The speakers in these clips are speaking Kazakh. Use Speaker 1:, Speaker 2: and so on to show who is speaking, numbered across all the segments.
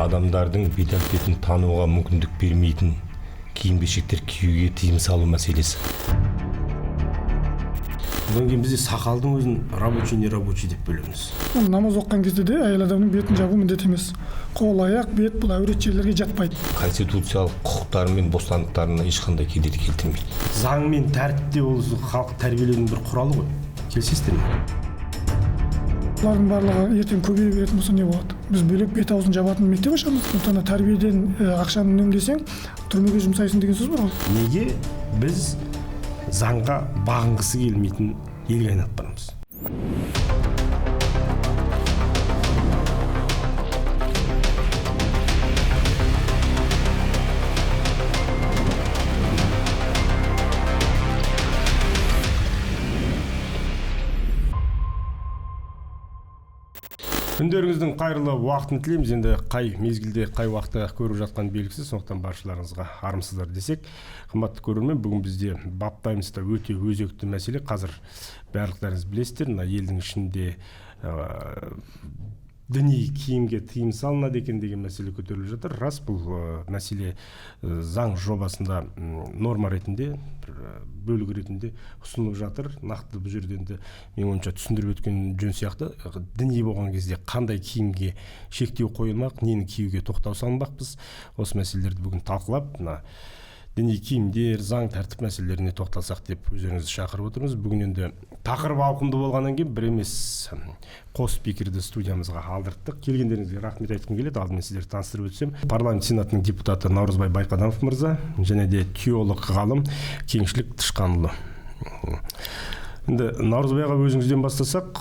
Speaker 1: Адамдардың бет әлпетін тануға мүмкіндік бермейтін киім-кешектер киюге тыйым салу мәселесі.
Speaker 2: Одан кейін бізде сақалдың өзін рабочий, не рабочий деп бөлеміз.
Speaker 3: Намаз оқыған кезде де әйел адамның бетін жабу міндет емес. Қол, аяқ, бет бұл әурет жерлерге жатпайды.
Speaker 1: Конституциялық құқықтары мен бостандықтарына ешқандай кедергі келтірмейді.
Speaker 2: Заң мен тәртіп те ол халық тәрбиелеудің бір құралы ғой. Келісесіздер ме?
Speaker 3: Бұлардың барлығы ертең көбейе беретін болса не болады? Біз бөлек бет аузын жабатын мектеп ашамыз. Сондықтан да тәрбиеден ақшаны үнемдесең, түрмеге жұмсайсың деген сөз бар ғой.
Speaker 2: Неге біз заңға бағынғысы келмейтін елге айналып барамыз? Күндеріңіздің қайырлы уақытын тілейміз. Енді қай мезгілде, қай уақытта көріп жатқан белгісіз, сондықтан баршаларыңызға армысыздар десек. Қымбатты көрермен, бүгін бізде Баптаймызда өте өзекті мәселе. Қазір барлықтарыңыз білесіздер, мына елдің ішінде діни киімге тыйым салынады екен деген мәселе көтеріліп жатыр. Рас, бұл мәселе заң жобасында норма ретінде, бір бөлік ретінде ұсынылып жатыр. Нақты бұл жерде енді менің ойымша түсіндіріп өткен жөн сияқты. Діни болған кезде қандай киімге шектеу қойылмақ, нені киюге тоқтау салынбақпыз. Осы мәселелерді бүгін талқылап, мына діни киімдер, заң, тәртіп мәселелеріне тоқталсақ деп өздеріңізді шақырып отырмыз. Бүгін енді тақырып ауқымды болғаннан кейін бір емес қос спикерді студиямызға алдырттық. Келгендеріңізге рахмет айтқым келеді. Алдымен сіздерді таныстырып өтсем, парламент сенатының депутаты Наурызбай Байқадамов мырза және де теолог ғалым Кеңшілік Тышқанұлы. Енді Наурызбай аға, өзіңізден бастасақ,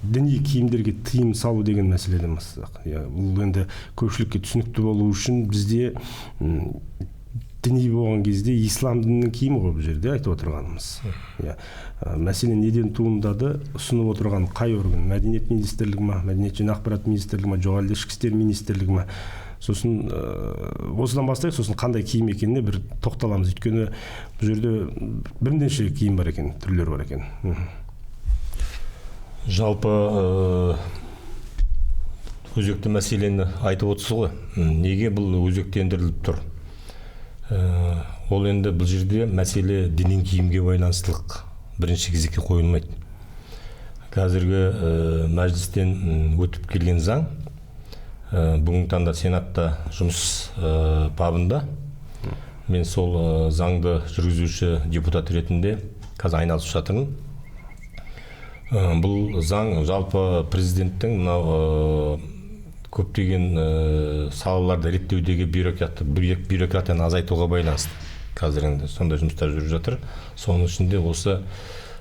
Speaker 2: діни киімдерге тыйым салу деген мәселеден бастасақ. Бұл енді көпшілікке түсінікті болу үшін бізде діни болған кезде ислам дінінің киімі ғой бұл жерде айтып отырғанымыз. Мәселе неден туындады, ұсынып отырған қай орган? Мәдениет министрлігі ма, Мәдениет және ақпарат министрлігі ма, жоқ әлде ішкі істер министрлігі ма? Сосын осыдан бастайық, сосын қандай киім екеніне бір тоқталамыз. Өйткені бұл жерде бірнеше киім бар екен, түрлері бар екен.
Speaker 1: Жалпы өзекті мәселені айтып отырсыз ғой. Неге бұл өзектендіріліп тұр? Ол енді бұл жерде мәселе діни киімге байланыстылық бірінші кезекке қойылмайды. Қазіргі мәжілістен өтіп келген заң, бүгінгі таңда сенатта жұмыс бабында. Мен сол заңды жүргізуші депутат ретінде қазір айналысып жатырмын. Бұл заң жалпы президенттің мынау көптеген салаларды реттеудегі бюрократияны азайтуға байланысты. Қазір енді сондай жұмыстар жүріп жатыр. Соның ішінде осы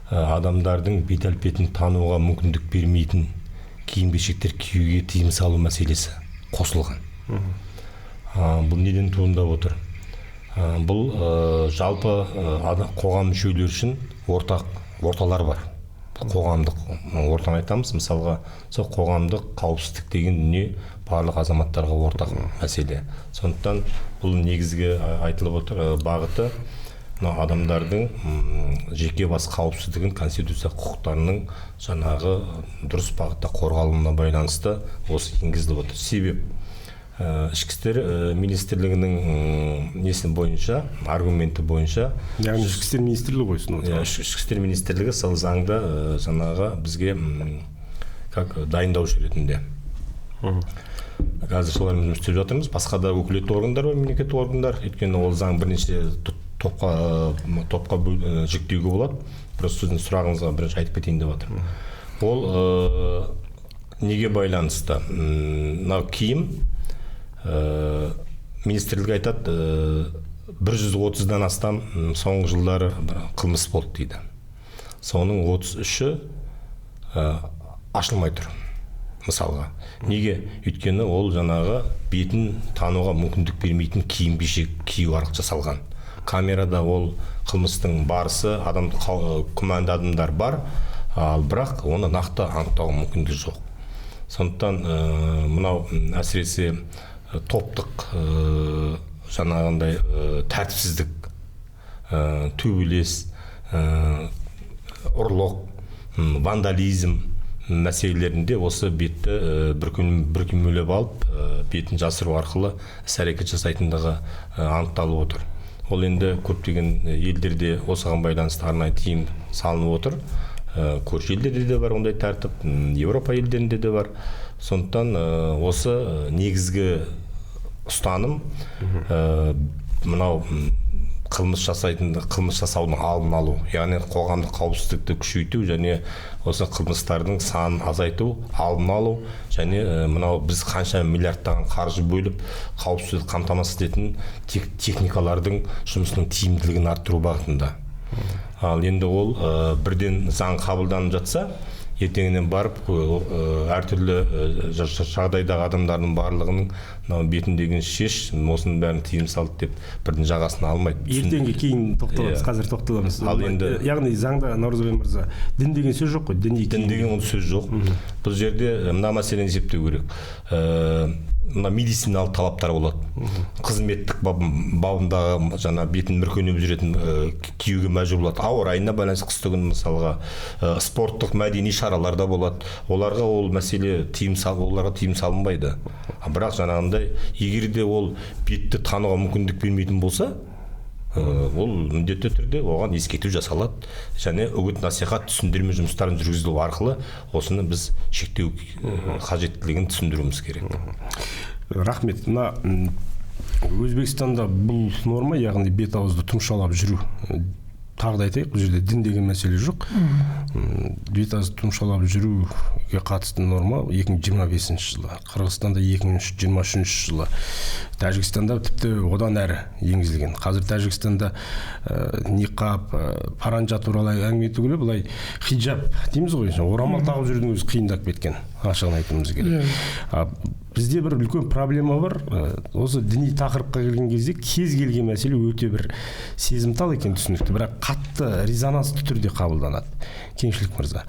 Speaker 1: адамдардың бет әлпетін тануға мүмкіндік бермейтін киім-кешектер киюге тыйым салу мәселесі қосылған. Бұл неден туындап отыр? Бұл жалпы қоғам мүшелері үшін ортақ орталар бар. Қоғамдық ортаны айтамыз, мысалға, сол қоғамдық қауіпсіздік деген дүние барлық азаматтарға ортақ мәселе. Сондықтан бұл негізгі айтылып отыр бағыты мына адамдардың жеке бас қауіпсіздігін конституция құқықтарының жаңағы дұрыс бағытта қорғалуына байланысты осы енгізіліп отыр. Себеп ішкі істер министрлігінің несі бойынша, аргументі бойынша,
Speaker 2: яғни ішкі істер министрлігі ғой ұсынып отырған.
Speaker 1: Ішкі істер министрлігі сол заңды жаңағы бізге как дайындаушы ретінде. Қазір солармен жұмыс істеп жатырмыз. Басқа да өкілетті органдар бар, мемлекеттік органдар. Өйткені ол заң бірнеше топқа жіктеуге болады. Просто сіздің сұрағыңызға бірінші айтып кетейін деп жатырмын. Ол неге байланысты? Мынау киім министрлік айтады, 130-дан астам соңғы жылдары қылмыс болды дейді. Соның 33-і ашылмай тұр. Мысалға. Неге? Өйткені ол жаңағы бетін тануға мүмкіндік бермейтін киім-кешек кию арқылы жасалған. Камерада ол қылмыстың барысы, адам күмәнді адамдар бар, ал бірақ оны нақты анықтауға мүмкіндік жоқ. Сондықтан мынау әсіресе топтық жаңағындай тәртіпсіздік, төбелес, ұрлық, вандализм, мәселелерінде осы бетті бүркемелеп алып, бетін жасыру арқылы іс-әрекет жасайтындығы анықталып отыр. Ол енді көптеген елдерде осыған байланысты арнайы тыйым салынып отыр. Көрші елдерде де бар ондай тәртіп, Еуропа елдерінде де бар. Сондықтан осы негізгі ұстаным мынау қылмыс жасаудың алдын алу, яғни қоғамдық қауіпсіздікті күшейту және осы қылмыстардың санын азайту, алдын алу және мынау біз қанша миллиардтаған қаржы бөліп қауіпсіздік қамтамасыз ететін техникалардың жұмысының тиімділігін арттыру бағытында. Ал енді ол бірден заң қабылданып жатса, ертеңінен барып әртүрлі жағдайдағы адамдардың барлығының мынау бетіндегін шеш, осының бәрін тыйым салды деп бірден жағасын алмайды.
Speaker 2: Ертеңге кейін тоқталамыз, қазір тоқталамыз.
Speaker 1: Ал енді
Speaker 2: яғни заңда, Наурызбай мырза, дін деген сөз жоқ қой,
Speaker 1: дін деген ол сөз жоқ. Бұл жерде мына мәселені есептеу керек. Мына медициналық талаптар болады. Қызметтік бабындағы жаңа бетін бүркеніп жүретін киюге мәжбүр болады. Ауа райына байланысты қысты күні мысалға спорттық мәдени шаралар да болады. Оларға ол мәселе оларға тыйым салынбайды. Бірақ жаңағындай егер де ол бетті тануға мүмкіндік бермейтін болса, ол міндетті түрде оған ескерту жасалады және үгіт насихат түсіндірме жұмыстарын жүргізу арқылы осыны біз шектеу қажеттілігін түсіндіруіміз керек.
Speaker 2: Рахмет. Мына Өзбекстанда бұл норма, яғни бет ауызды тұмшалап жүру, тағы да айтайық, бұл жерде дін деген мәселе жоқ. Бет ауызды тұмшалап жүруге қатысты норма 2025 жылы, Қырғызстанда 2023 жылы, Тәжікстанда тіпті одан әрі енгізілген. Қазір Тәжікстанда ниқап, паранжа туралы әңгіме түгілі, былай хиджаб дейміз ғой, орамал тағып жүрудің өзі қиындап кеткен, ашығын айтуымыз керек. Бізде бір үлкен проблема бар. Осы діни тақырыпқа келген кезде кез келген мәселе өте бір сезімтал екен түсінікті, бірақ қатты резонансты түрде қабылданады. Кеңшілік мырза,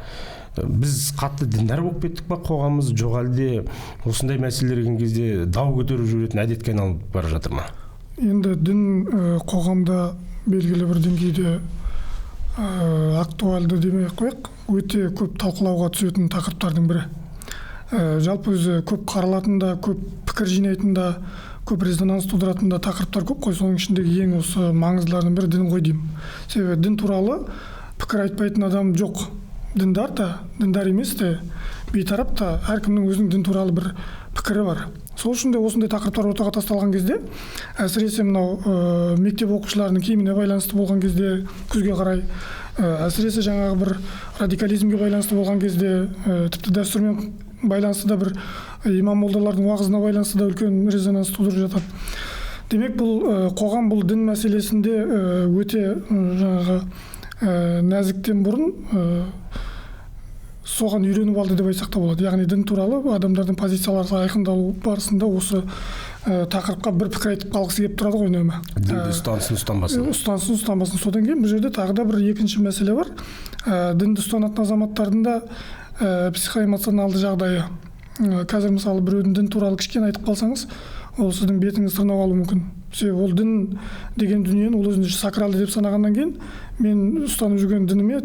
Speaker 2: біз қатты діндар болып кеттік па қоғамымыз, жоқ әлде осындай мәселелер келген кезде дау көтеріп жүретін әдетке айналып бара жатыр ма?
Speaker 3: Енді дін қоғамда белгілі бір деңгейде актуальды демей ақ қояйық, өте көп талқылауға түсетін тақырыптардың бірі. Жалпы өзі көп қаралатын да, көп пікір жинайтын да, көп резонанс тудыратын да тақырыптар көп қой. Соның ішіндегі ең осы маңыздыларының бірі дін ғой деймін. Себебі дін туралы пікір айтпайтын адам жоқ. Діндар да, діндар емес те, бейтарап та, әркімнің өзінің дін туралы бір пікірі бар. Сол үшін де осындай тақырыптар ортаға тасталған кезде, әсіресе мынау мектеп оқушыларының киіміне байланысты болған кезде, күзге қарай, әсіресе жаңағы бір радикализмге байланысты болған кезде, тіпті дәстүрмен байланысты да бір имам молдалардың уағызына байланысты да үлкен резонанс тудырып жатады. Демек, бұл қоғам бұл дін мәселесінде өте жаңағы нәзіктен бұрын соған үйреніп алды деп айтсақ та болады. Яғни дін туралы адамдардың позициялары айқындалу барысында осы тақырыпқа бір пікір айтып қалғысы келіп тұрады ғой үнемі.
Speaker 2: Дінді ұстансын, ұстанбасын.
Speaker 3: Ұстансын, ұстанбасын. Содан кейін бұл жерде тағы да бір екінші мәселе бар. Дінді ұстанатын азаматтардың да психоэмоционалды жағдайы. Қазір мысалы біреудің дін туралы кішкене айтып қалсаңыз, ол сіздің бетіңізді тырнап алуы мүмкін. Себебі ол дін деген дүниені ол өзінше сакралды деп санағаннан кейін, мен ұстанып жүрген дініме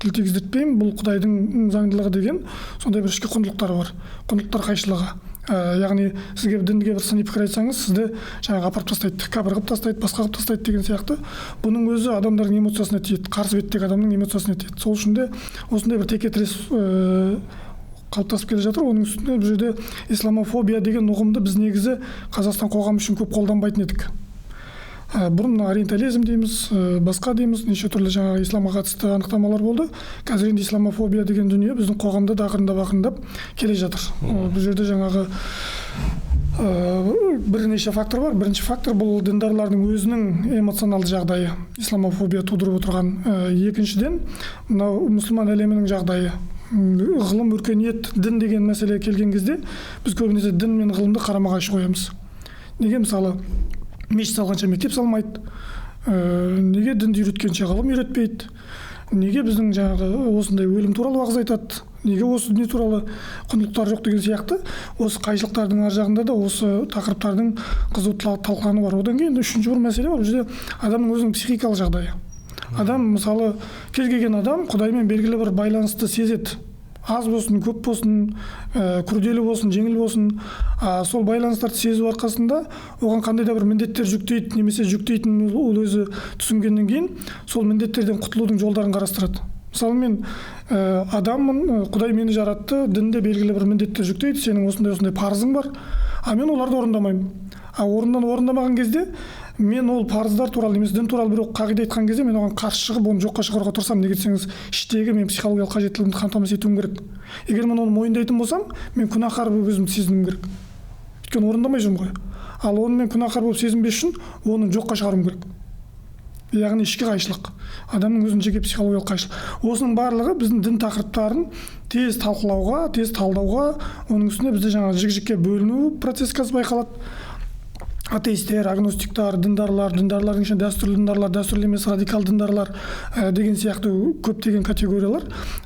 Speaker 3: тіл тигіздіртпеймін, бұл Құдайдың заңдылығы деген сондай бір ішкі құндылықтар бар. Құндылықтар қайшылығы. Яғни сізге дінге бір сыни пікір айтсаңыз, сізді жаңағы апарып тастайды, кәпір қылып тастайды, басқа қылып тастайды деген сияқты. Бұның өзі адамдардың эмоциясына тиеді, қарсы беттегі адамның эмоциясына тиеді. Сол үшін де осындай бір текетірес қалыптасып келе жатыр. Оның үстіне бұл жерде исламофобия деген ұғымды біз негізі Қазақстан қоғамы үшін көп қолданбайтын едік. Бұрын ориентализм дейміз, басқа дейміз, неше түрлі жаңағы исламға қатысты анықтамалар болды. Қазір енді исламофобия деген дүние біздің қоғамда да ақырындап келе жатыр. Бұл жерде жаңағы бірнеше фактор бар. Бірінші фактор бұл діндарлардың өзінің эмоционалды жағдайы, исламофобия тудырып отырған. Екіншіден, мынау мұсылман әлемінің жағдайы. Ғылым, өркениет, дін деген мәселе келген кезде біз көбінесе дін мен ғылымды қарама-қайшы қоямыз. Неге мысалы мешіт салғанша мектеп салмайды, неге дінді үйреткенше ғылым үйретпейді, неге біздің жаңағы осындай өлім туралы уағыз айтады, неге осы дүние туралы құндылықтар жоқ деген сияқты осы қайшылықтардың ар жағында да осы тақырыптардың қызу талқылануы бар. Одан кейін үшінші бір мәселе бар, бұл жерде адамның өзінің психикалық жағдайы. Адам мысалы кез келген адам Құдаймен белгілі бір байланысты сезеді. Аз болсын, көп болсын, күрделі болсын, жеңіл болсын, сол байланыстарды сезу арқасында оған қандай да бір міндеттер жүктейді немесе жүктейтінін ол өзі түсінгеннен кейін сол міндеттерден құтылудың жолдарын қарастырады. Мысалы, мен адаммын, Құдай мені жаратты, дінде белгілі бір міндеттер жүктейді, сенің осындай-осындай парызың бар, а мен оларды орындамаймын. А орындамаған кезде мен ол парыздар туралы немесе дін туралы біреу қағида айтқан кезде мен оған қарсы шығып, оны жоққа шығаруға тырысамын. Неге десеңіз, іштегі мен психологиялық қажеттілігімді қамтамасыз етуім керек. Егер мен оны мойындайтын болсам, мен күнәһар болып өзімді сезінуім керек. Өйткені орындамай жүрмін ғой. Ал оны мен күнәһар болып сезінбес үшін оны жоққа шығаруым керек. Яғни ішкі қайшылық, адамның өзінің жеке психологиялық қайшылық. Осының барлығы біздің дін тақырыптарын тез талқылауға, тез талдауға, оның үстіне бізде жаңағы жік-жікке бөліну процесі қазір байқалады. Атеистер, агностиктар, діндарлар, діндарлардың ішінде дәстүрлі діндарлар, дәстүрлі емес радикал діндарлар деген сияқты көптеген категориялар.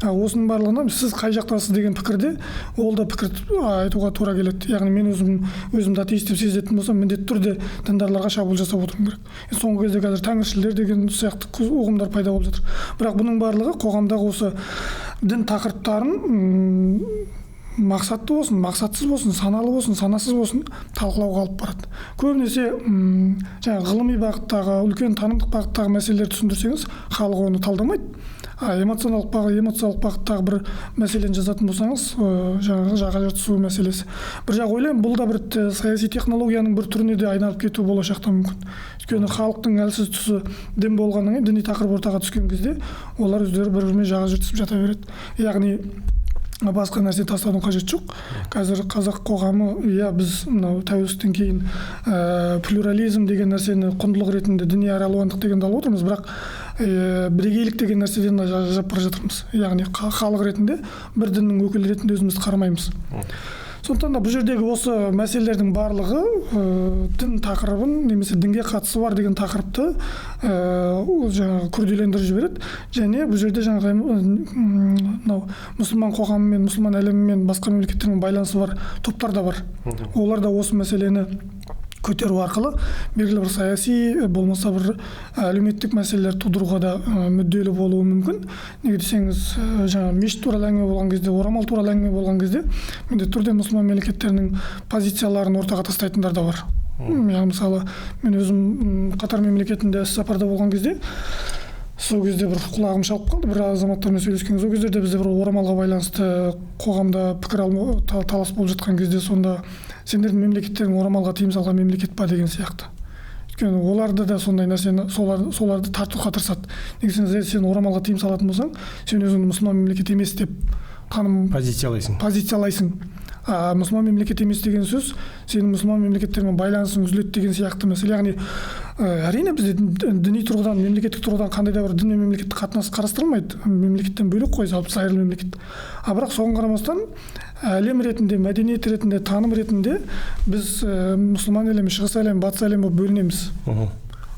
Speaker 3: Осының барлығына сіз қай жақтасыз деген пікірде ол да пікір айтуға тура келеді. Яғни мен өзімді атеист деп сезетін болсам, міндетті түрде діндарларға шабуыл жасап отыруым керек. Соңғы кезде қазір тәңіршілдер деген сияқты ұғымдар пайда болып жатыр. Бірақ бұның барлығы қоғамдағы осы дін тақырыптарын мақсатты болсын, мақсатсыз болсын, саналы болсын, санасыз болсын талқылауға алып барады. Көбінесе жаңағы ғылыми бағыттағы, үлкен танымдық бағыттағы мәселелерді түсіндірсеңіз, халық оны талдамайды. Эмоциялық бағыттағы бір мәселені жазатын болсаңыз, жаңағы жаға жыртысу мәселесі. Бір жақ ойлаймын, бұл да бір саяси технологияның бір түріне де айналып кетуі болашақта мүмкін. Өйткені халықтың әлсіз тұсы дін болғаннан кейін, діни тақырып ортаға түскен кезде олар өздері бір-бірімен жаға жыртысып жата береді. Яғни басқа нәрсе тастаудың қажеті жоқ. Қазір қазақ қоғамы, иә, біз мынау тәуелсіздіктен кейін плюрализм деген нәрсені құндылық ретінде, діни әралуандық дегенді алып отырмыз, бірақ бірегейлік деген нәрседен ажырап бара жатырмыз. Яғни халық ретінде, бір діннің өкілі ретінде өзімізді қарамаймыз. Сондықтан да бұл жердегі осы мәселелердің барлығы дін тақырыбын немесе дінге қатысы бар деген тақырыпты жаңағы күрделендіріп жібереді. Және бұл жерде жаңағы мынау мұсылман қоғамымен, мұсылман әлемімен, басқа мемлекеттермен байланысы бар топтар да бар. Олар да осы мәселені көтеру арқылы белгілі бір саяси, болмаса бір әлеуметтік мәселелер тудыруға да мүдделі болуы мүмкін. Неге десеңіз, жаңа мешіт туралы әңгіме болған кезде, орамал туралы әңгіме болған кезде міндетті түрде мұсылман мемлекеттерінің позицияларын ортаға тастайтындар да бар. Яғни мысалы, мен өзім Қатар мемлекетінде іс-сапарда болған кезде, сол кезде бір құлағым шалып қалды, бір азаматтармен сөйлескен кезде, сол кездерде бізде бір орамалға байланысты қоғамда пікір алма, талас болып жатқан кезде, сонда сендердің мемлекеттерің орамалға тыйым салған мемлекет па деген сияқты. Өйткені оларды да сондай нәрсені, соларды тартуға тырысады. Неге сен орамалға тыйым салатын болсаң, сен өзіңді мұсылман мемлекет емес деп таным позициялайсың. Мұсылман мемлекет емес деген сөз сенің мұсылман мемлекеттермен байланысың үзіледі деген сияқты мәселе. Яғни әрине бізде діни тұрғыдан, мемлекеттік тұрғыдан қандай да бір дін мен мемлекеттік қатынас қарастырылмайды. Мемлекеттен бөлек қой, жалпы зайырлы мемлекет. А бірақ соған қарамастан әлем ретінде, мәдениет ретінде, таным ретінде біз мұсылман әлемі, шығыс әлемі, батыс әлемі болып бөлінеміз.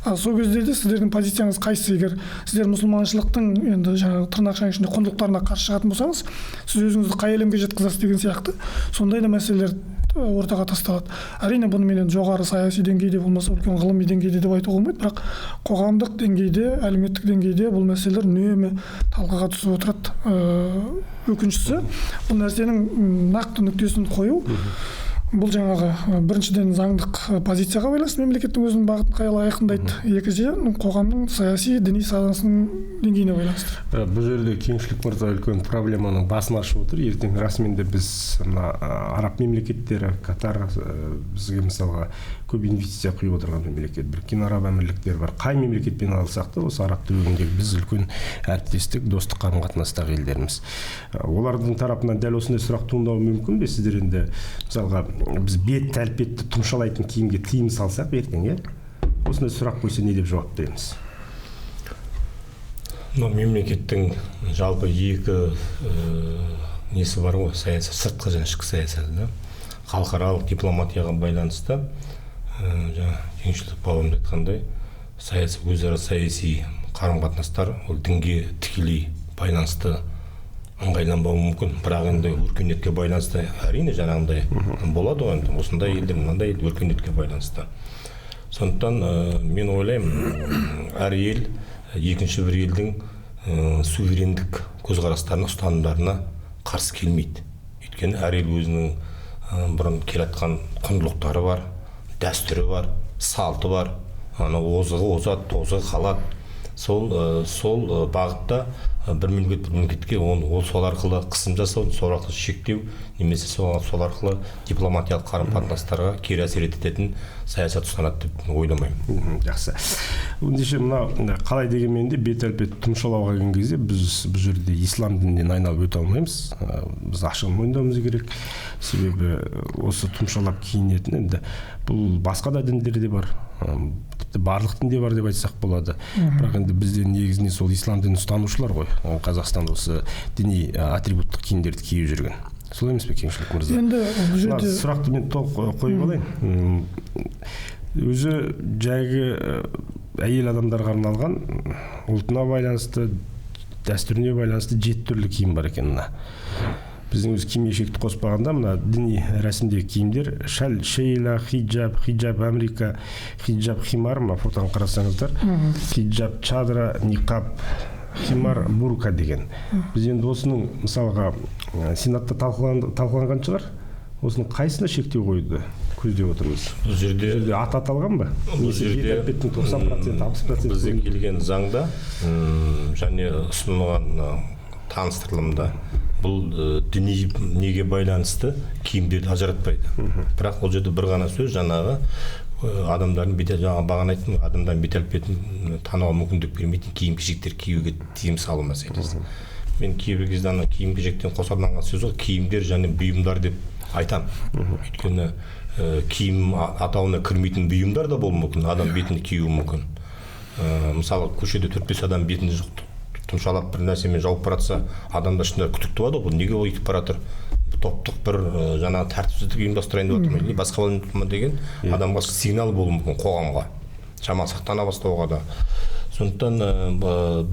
Speaker 3: Ал сол кездерде сіздердің позицияңыз қайсысы? Егер сіздер мұсылманшылықтың енді жаңағы тырнақшаның ішінде құндылықтарына қарсы шығатын болсаңыз, сіз өзіңізді қай әлемге жеткізесіз деген сияқты сондай да мәселелер ортаға тасталады. Әрине бұны мен енді жоғары саяси деңгейде болмаса үлкен ғылыми деңгейде деп айтуға болмайды, бірақ қоғамдық деңгейде, әлеуметтік деңгейде бұл мәселелер үнемі талқыға түсіп отырады. Өкініштісі, бұл нәрсенің нақты нүктесін қою бұл жаңағы біріншіден заңдық позицияға байланысты мемлекеттің өзінің бағытын қалай айқындайды, екіншіден қоғамның саяси, діни санасының деңгейіне байланысты.
Speaker 2: Бұл жерде Кеңшілік мырза үлкен проблеманың басын ашып отыр. Ертең расымен де біз мына араб мемлекеттері, Катар бізге мысалға көп инвестиция құйып отырған мемлекет, Біріккен Араб Әмірліктері бар. Қай мемлекетпен алсақ та осы араб түбегіндегі біз үлкен әріптестік, достық қарым-қатынастағы елдеріміз. Олардың тарапынан дәл осындай сұрақ туындауы мүмкін бе? Сіздер енді мысалға біз бет әлпетті тұмшалайтын киімге тыйым салсақ ертең, иә? Осындай сұрақ қойса не деп жауап береміз?
Speaker 1: Мына мемлекеттің жалпы екі несі бар ғой, саясат, сыртқы және ішкі саясаты, да? Халықаралық дипломатияға байланысты жаңа Кеңшілік бабам айтқандай, саяси, өзара саяси қарым-қатынастар ол дінге тікелей байланысты ыңғайланбауы мүмкін, бірақ енді өркениетке байланысты әрине жаңағындай болады ғой, енді осындай елдер, мынандай ел өркениетке байланысты. Сондықтан мен ойлаймын, әр ел екінші бір елдің суверендік көзқарастарына, ұстанымдарына қарсы келмейді. Өйткені әр ел өзінің бұрын келатқан құндылықтары бар, дәстүрі бар, салты бар. Ана озығы озады, тозығы қалады. Сол бағытта бір мемлекет бір мемлекетке ол сол арқылы қысым жасау, сол арқылы шектеу немесе сол арқылы дипломатиялық қарым қатынастарға кері әсер ететін саясат ұстанады деп ойламаймын.
Speaker 2: Жақсы. Ендеше мына қалай дегенмен де бет әлпет тұмшалауға келген кезде біз бұл жерде ислам дінінен айналып өте алмаймыз. Біз ашығын мойындауымыз керек. Себебі осы тұмшалап киінетін енді бұл басқа да діндерде бар. Тіпті барлық дінде бар деп айтсақ болады. Бірақ енді бізде негізінен сол ислам дінін ұстанушылар ғой. Қазақстанда осы діни атрибуттық киімдерді киіп жүрген. Солай емес пе, Кеңшілік мырза?
Speaker 3: Енді бұл жерде
Speaker 2: сұрақты мен толық қойып алайын. Өзі жайғы әйел адамдарға арналған ұлтына байланысты, дәстүріне байланысты 7 түрлі киім бар екен мына. Біздің өз киім-кешекті қоспағанда мына діни рәсімдегі киімдер шәл, шейла, хиджаб, хиджаб Америка, хиджаб химар, мына фотоны қарасаңыздар, хиджаб чадра, никаб, химар, бурка деген. Біз енді осының мысалға сенатта талқыланған шығар, осының қайсысына шектеу қоюды көздеп отырмыз?
Speaker 1: Бұл жерде
Speaker 2: аты аталған ба?
Speaker 1: Бұл жерде
Speaker 2: 90%, 60%
Speaker 1: бізге келген заңда және ұсынылған таныстырылымда бұл діни неге байланысты киімдерді ажыратпайды. Бірақ ол жерде бір ғана сөз, жаңағы адамдардың бет, жаңа бағана айттым, адамдардың бет әлпетін тануға мүмкіндік бермейтін киім-кешектер киюге тыйым салу мәселесі. Мен кейбір кезде ана киім-кешектен қосарланған сөз ғой, киімдер және бұйымдар деп айтамын. Өйткені киім атауына кірмейтін бұйымдар да болуы мүмкін, адам бетін киюі мүмкін. Мысалы, көшеде 4-5 адам бетін тұмшалап бір нәрсемен жауып баратса, адамдар шынында күдік туады ғой, бұл неге ол өйтіп баратыр? Топтық бір жаңағы тәртіпсіздік ұйымдастырайын деп отыр ма, басқа ма деген адамға сигнал болуы мүмкін, қоғамға жаман сақтана бастауға да. Сондықтан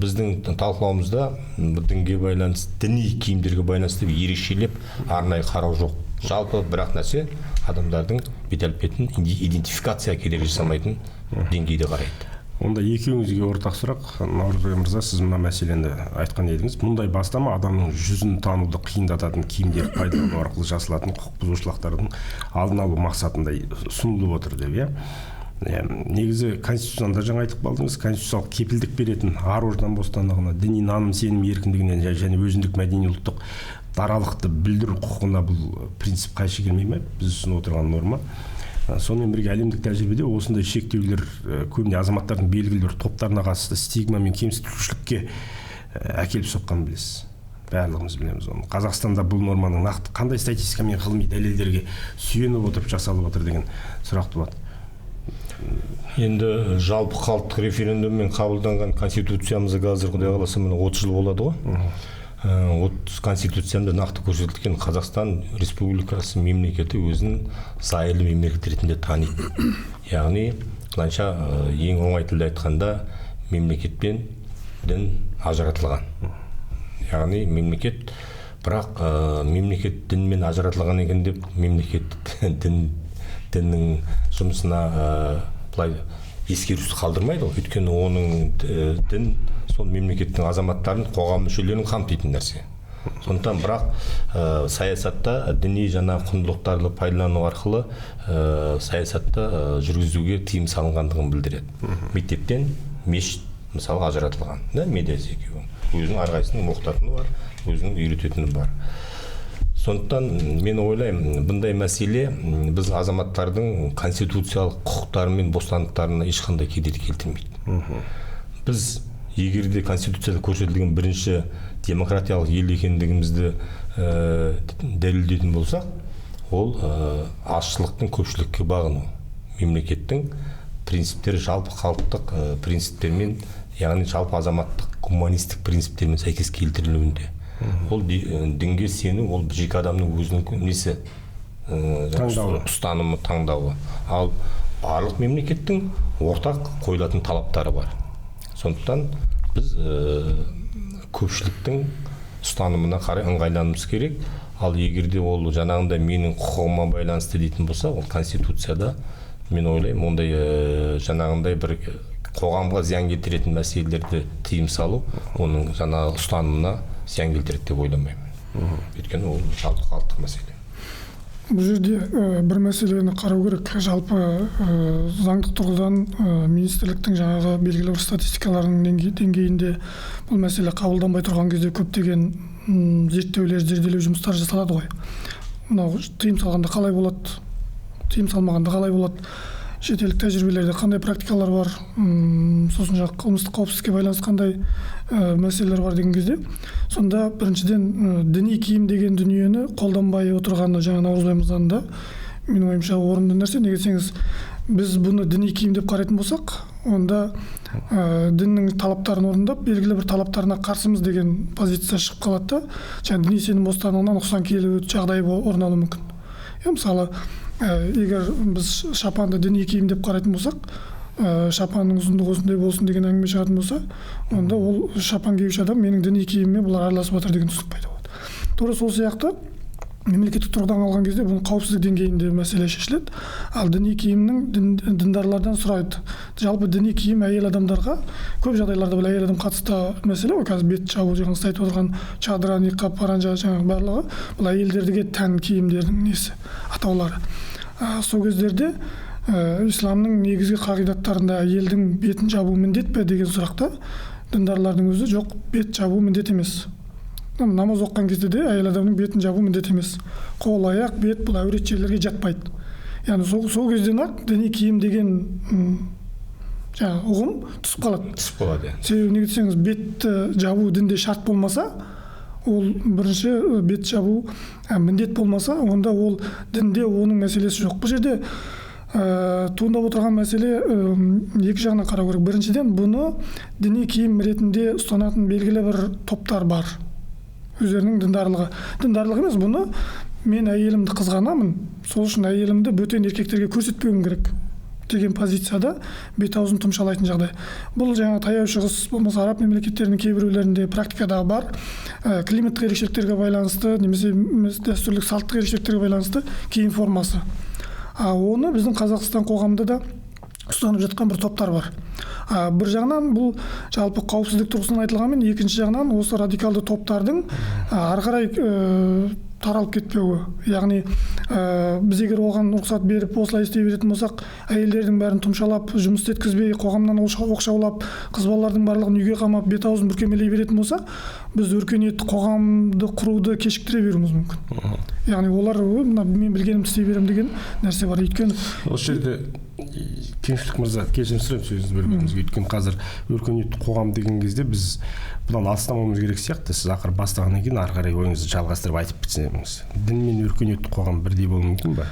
Speaker 1: біздің талқылауымызда дінге байланысты, діни киімдерге байланысты ерекшелеп арнайы қарау жоқ. Жалпы бірақ нәрсе адамдардың бет әлпетін идентификация кедергі жасамайтын деңгейде қарайды.
Speaker 2: Онда екеуіңізге ортақ сұрақ. Наурызбай мырза, сіз мына мәселені айтқан едіңіз. Мұндай бастама адамның жүзін тануды қиындататын киімдер пайдалану арқылы жасалатын құқық бұзушылықтардың алдын алу мақсатында ұсынылып отыр деп, иә? Негізі конституцияны да жаңа айтып қалдыңыз, конституциялық кепілдік беретін ар ождан бостандығына, діни наным сенім еркіндігіне және өзіндік мәдени ұлттық даралықты білдіру құқығына бұл принцип қайшы келмей ме? Біз ұсынып отырған норма. Сонымен бірге әлемдік тәжірибеде осындай шектеулер көбіне азаматтардың белгілі бір топтарына қатысты стигма мен кемсітушілікке әкеліп соққанын білесіз. Барлығымыз білеміз оны. Қазақстанда бұл норманың нақты қандай статистика мен ғылыми дәлелдерге сүйеніп отырып жасалып отыр деген сұрақ туады.
Speaker 1: Енді жалпы халықтық референдуммен қабылданған конституциямызда қазір Құдай қаласа міне 30 жыл болады ғой. Конституциямда нақты көрсетілген Қазақстан Республикасы мемлекеті өзін зайырлы мемлекет ретінде таниды. Яғни, былайша ең оңай тілде айтқанда, мемлекет пен дін ажыратылған. Яғни мемлекет, бірақ мемлекет дінмен ажыратылған екен деп мемлекет діннің жұмысына былай ескерусіз қалдырмайды ғой. Өйткені оның дін сол мемлекеттің азаматтарын, қоғам мүшелерін қамтитын нәрсе. Сондықтан бірақ саясатта діни жаңа құндылықтарды пайдалану арқылы саясатты жүргізуге тыйым салынғандығын білдіреді. Мектептен мешіт мысалы ажыратылған, да, медресе екеуі. Өзінің әрқайсысының оқытатыны бар, өзінің үйрететіні бар. Сондықтан мен ойлаймын, бұндай мәселе біз азаматтардың конституциялық құқықтары мен бостандықтарына ешқандай кедергі келтірмейді. Біз егер де конституцияда көрсетілген бірінші демократиялық ел екендігімізді дәлелдейтін болсақ, ол азшылықтың көпшілікке бағыну, мемлекеттің принциптері жалпы халықтық принциптермен, яғни жалпы азаматтық гуманистік принциптермен сәйкес келтірілуінде. Ол дінге сену, ол жеке адамның өзінің несі, ұстанымы, таңдауы. Ал барлық мемлекеттің ортақ қойылатын талаптары бар. Сондықтан біз көпшіліктің ұстанымына қарай ыңғайлануымыз керек. Ал егер де ол жаңағындай менің құқығыма байланысты дейтін болса, ол конституцияда мен ойлаймын, ондай жаңағындай бір қоғамға зиян келтіретін мәселелерді тыйым салу, оның жаңағы ұстанымына зиян келтіреді деп ойламаймын. Өйткені ол жалпы халықтық мәселе.
Speaker 3: Бұл жерде бір мәселені қарау керек. Жалпы заңдық тұрғыдан министрліктің жаңағы белгілі бір статистикаларының деңгейінде бұл мәселе қабылданбай тұрған кезде көптеген зерттеулер, зерделеу жұмыстары жасалады ғой. Мынау тыйым салғанда қалай болады, тыйым салмағанда қалай болады, шетелдік тәжірибелерде қандай практикалар бар, сосын жаңағы қылмыстық қауіпсіздікке байланысты қандай мәселелер бар деген кезде, сонда біріншіден діни киім деген дүниені қолданбай отырғаны жаңа Наурызбай мырзаның да менің ойымша орынды нәрсе. Неге десеңіз, біз бұны діни киім деп қарайтын болсақ, онда діннің талаптарын орындап, белгілі бір талаптарына қарсымыз деген позиция шығып қалады да, жаңа діни сенім бостандығына нұқсан келу жағдайы орын алуы мүмкін. Мысалы, егер біз шапанды діни киім деп қарайтын болсақ, шапанның ұзындығы осындай болсын деген әңгіме шығатын болса, онда ол шапан киюші адам менің діни киіміме бұлар араласып жатыр деген түсінік пайда болады. Тура сол сияқты мемлекеттік тұрғыдан алған кезде бұның қауіпсіздік деңгейінде мәселе шешіледі. Ал діни киімнің діндарлардан сұрайды. Жалпы діни киім әйел адамдарға көп жағдайларда бұл әйел адам қатысты мәселе ғой. Қазір бет жабу жаңа сіз айтып отырған чадра, ниқап, паранжа жаңағы барлығы бұл әйелдерге тән киімдердің несі, атаулары. Сол кездерде исламның негізгі қағидаттарында әйелдің бетін жабу міндет пе деген сұрақта діндарлардың өзі жоқ, бет жабу міндет емес. Намаз оқыған кезде де әйел адамның бетін жабу міндет емес. Қол, аяқ, бет бұл әурет жерлерге жатпайды. Яғни сол кезден-ақ діни киім деген жаңағы ұғым түсіп қалады.
Speaker 1: Түсіп қалады.
Speaker 3: Себебі неге десеңіз, бетті жабу дінде шарт болмаса, ол бірінші бет жабу міндет болмаса, онда ол дінде оның мәселесі жоқ. Бұл жерде туындап отырған мәселе екі жағынан қарау керек. Біріншіден, бұны діни киім ретінде ұстанатын белгілі бір топтар бар. Өздерінің діндарлығы. Діндарлық емес, бұны мен әйелімді қызғанамын, сол үшін әйелімді бөтен еркектерге көрсетпеуім керек деген позицияда бет аузын тұмшалайтын жағдай. Бұл жаңа Таяу Шығыс, болмаса араб мемлекеттерінің кейбіреулерінде практикада бар, климаттық ерекшеліктерге байланысты немесе дәстүрлік салттық ерекшеліктерге байланысты киім формасы. Оны біздің Қазақстан қоғамында да ұстанып жатқан бір топтар бар. Бір жағынан бұл жалпы қауіпсіздік тұрғысынан айтылғанмен, екінші жағынан осы радикалды топтардың ары қарай таралып кетпеуі. Яғни біз егер оған рұқсат беріп осылай істей беретін болсақ, әйелдердің бәрін тұмшалап, жұмыс істеткізбей, қоғамнан оқшаулап, қыз балалардың барлығын үйге қамап, бет аузын бүркемелей беретін болса, біз өркениетті қоғамды құруды кешіктіре беруіміз мүмкін. Яғни олар мына мен білгенімді істей беремін деген нәрсе бар. Өйткені
Speaker 2: осы жерде Кеңшілік мырза, кешірім сұраймын сөзіңізді бөлгенімізге. Өйткені қазір өркениетті қоғам деген кезде біз бұдан алыстамауымыз керек сияқты. Сіз ақыры бастағаннан кейін ары қарай ойыңызды жалғастырып айтып бітсеңіз. Дін мен өркениетті қоғам бірдей болуы мүмкін ба?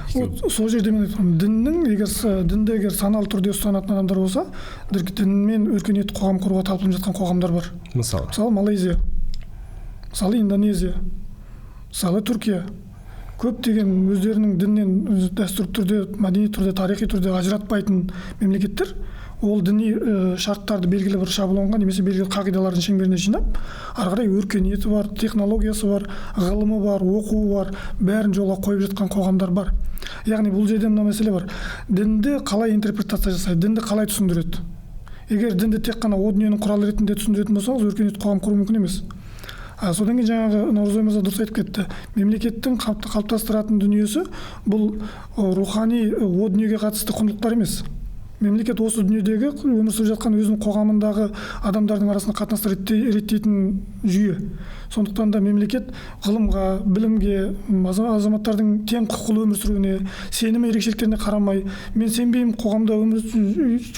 Speaker 3: Сол жерде мен айтамын, діннің егер дінді егер саналы түрде ұстанатын адамдар болса, дінмен өркениетті қоғам құруға талпынып жатқан қоғамдар бар. Мысалы Малайзия, мысалы Индонезия, мысалы Түркия. Көптеген өздерінің діннен дәстүрлі түрде, мәдени түрде, тарихи түрде ажыратпайтын мемлекеттер ол діни шарттарды белгілі бір шаблонға немесе белгілі қағидалардың шеңберіне жинап, ары қарай өркениеті бар, технологиясы бар, ғылымы бар, оқуы бар, бәрін жолға қойып жатқан қоғамдар бар. Яғни бұл жерде мына мәселе бар. Дінді қалай интерпретация жасайды, дінді қалай түсіндіреді? Егер дінді тек қана о дүниенің құралы ретінде түсіндіретін болсаңыз, өркениетті қоғам құру мүмкін емес. Содан кейін жаңағы Наурызбай мырза дұрыс айтып кетті. Мемлекеттің қалыптастыратын дүниесі бұл рухани о дүниеге қатысты құндылықтар емес. Мемлекет осы дүниедегі өмір сүріп жатқан өзінің қоғамындағы адамдардың арасында қатынастар реттейтін жүйе. Сондықтан да мемлекет ғылымға, білімге, азаматтардың тең құқылы өмір сүруіне, сенім ерекшеліктеріне қарамай, мен сенбеймін, қоғамда өмір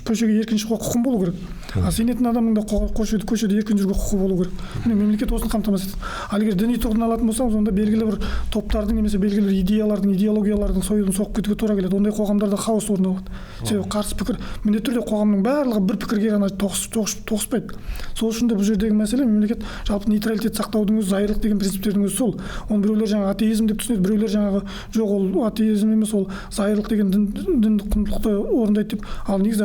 Speaker 3: көшеге еркін шығуға құқым болу керек. А сенетін адамның да көшеде еркін жүруге құқы болу керек. Міне мемлекет осыны қамтамасыз етеді. Ал егер діни тұрғыдан алатын болсаңыз, онда белгілі бір топтардың немесе белгілі бір идеялардың, идеологиялардың сойылын соғып кетуге тура келеді. Ондай қоғамдарда хаос орын алады. Себебі қарсы пікір міндетті түрде қоғамның барлығы бір пікірге ғана тоғыспайды. Сол үшін де бұл жердегі мәселе мемлекет жалпы нейтралитет сақтаудың өзі, зайырлық деген принциптердің өзі сол. Оны біреулер жаңағы атеизм деп түсінеді, біреулер жаңағы жоқ, ол атеизм емес, ол зайырлық деген діндік құндылықты орындайды деп. Ал негізі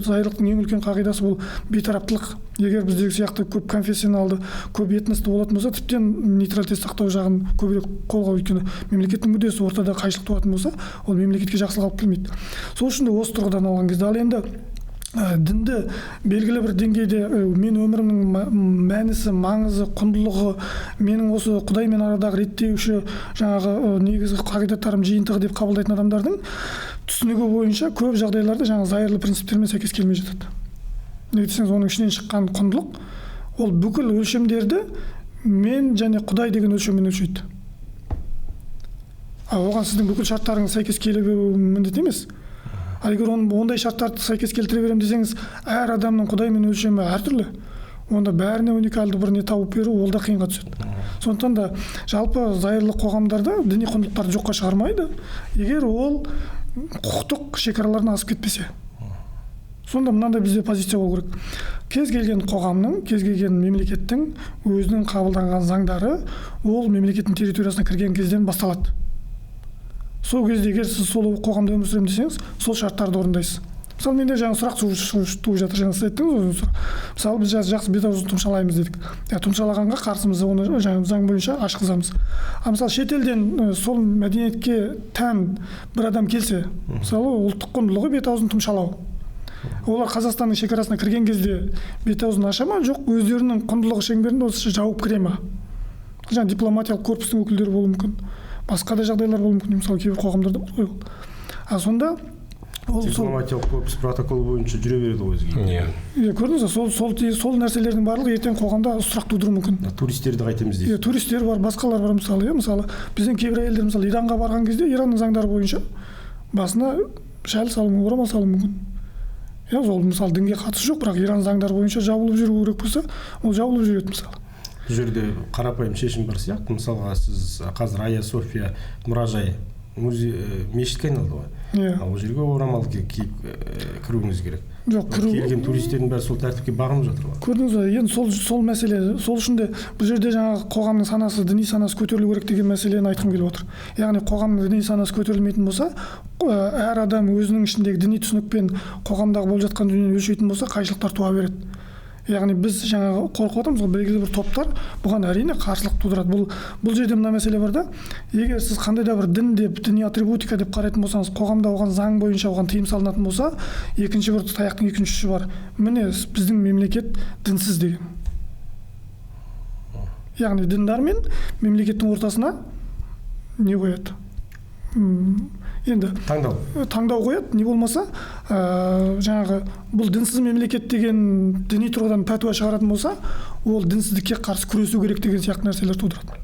Speaker 3: зайырлықтың ең үлкен қағидасы бұл бейтараптылық. Егер біздегі сияқты көп конфессионалды, көп этносты болатын болса, тіптен нейтралитет сақтау жағын көбірек қолға, өйткені мемлекеттің мүддесі ортада қайшылық туатын болса, ол мемлекетке жақсылық алып келмейді. Сол үшін де осы тұрғыдан алған кезде, ал енді Дінді белгілі бір деңгейде мен өмірімнің мәнісі, маңызы, құндылығы, менің осы Құдаймен арадағы реттеуші жаңағы негізгі қағидаттарым жиынтығы деп қабылдайтын адамдардың түсінігі бойынша көп жағдайларда жаңағы зайырлы принциптермен сәйкес келмей жатады. Неге десеңіз, оның ішінен шыққан құндылық ол бүкіл өлшемдерді мен және Құдай деген өлшеммен өлшейді. Ал оған сіздің бүкіл шарттарыңыз сәйкес келе беруі міндет емес. Ал егер оның ондай шарттарды сәйкес келтіре беремін десеңіз, әр адамның Құдаймен өлшемі әртүрлі. Онда бәріне уникалды бір не тауып беру ол да қиынға түседі. Сондықтан да жалпы зайырлы қоғамдарда діни құндылықтарды жоққа шығармайды, егер ол құқықтық шекаралардан асып кетпесе. Сонда мынандай бізде позиция болу керек. Кез келген қоғамның, кез келген мемлекеттің өзінің қабылданған заңдары ол мемлекеттің территориясына кірген кезден басталады. Сол кезде егер сіз сол қоғамда өмір сүремін десеңіз, сол шарттарды орындайсыз. Мысалы, менде жаңа сұрақ туып жатыр, жаңа сіз айттыңыз ғой. Мысалы, біз жақсы бет аузын тұмшалаймыз дедік. Тұмшалағанға қарсымыз, оны жаңа заң бойынша ашқызамыз. А мысалы, шетелден сол мәдениетке тән бір адам келсе, мысалы, ұлттық құндылығы бет аузын тұмшалау. Олар Қазақстанның шекарасына кірген кезде бет аузын аша ма, жоқ өздерінің құндылығы шеңберінде осы жауып кіре ма? Жаңа дипломатиялық корпустың өкілдері болуы мүмкін. Басқа да жағдайлар болуы мүмкін, мысалы, кейбір қоғамдарда бар ғой ол. А сонда ол
Speaker 2: дипломатиялық корпус протоколы бойынша жүре береді ғой өзге.
Speaker 1: Иә.
Speaker 3: Көрдіңіз бе, сол нәрселердің барлығы ертең қоғамда сұрақ тудыруы мүмкін.
Speaker 2: Туристерді қайтеміз дейсіз.
Speaker 3: Туристер бар, басқалар бар, мысалы, иә, мысалы, біздің кейбір әйелдер, мысалы, Иранға барған кезде Иранның заңдары бойынша басына шәл салуы мүмкін, орамал салуы мүмкін. Иә, ол мысалы дінге қатысы жоқ, бірақ Иран заңдары бойынша жабылып жүру керек болса, ол жабылып жүреді мысалы.
Speaker 2: Бұл жерде қарапайым шешім бар сияқты. Мысалға, сіз қазір Айя София мұражай музей мешітке айналды ғой.
Speaker 3: Иә.
Speaker 2: Ол жерге орамал киіп кіруіңіз керек.
Speaker 3: Жоқ, кіру
Speaker 2: келген туристердің бәрі сол тәртіпке бағынып жатыр ғой.
Speaker 3: Көрдіңіз бе? Енді сол мәселе, сол үшін де бұл жерде жаңағы қоғамның санасы, діни санасы көтерілу керек деген мәселені айтқым келіп отыр. Яғни қоғамның діни санасы көтерілмейтін болса, әр адам өзінің ішіндегі діни түсінікпен қоғамдағы болып жатқан дүниені өлшейтін болса, қайшылықтар туа береді. Яғни біз жаңағы қорқып отырмыз ғой, белгілі бір топтар бұған әрине қарсылық тудырады. Бұл жерде мына мәселе бар да, егер сіз қандай да бір дін деп, діни атрибутика деп қарайтын болсаңыз, қоғамда оған заң бойынша оған тыйым салынатын болса, екінші бір таяқтың екінші ұшы бар. Міне, біздің мемлекет дінсіз деген. Яғни діндар мен мемлекеттің ортасына не қояды? Енді таңдау қояды, не болмаса, жаңағы бұл дінсіз мемлекет деген діни тұрғыдан пәтуа шығаратын болса, ол дінсіздікке қарсы күресу керек деген сияқты нәрселер тудырады.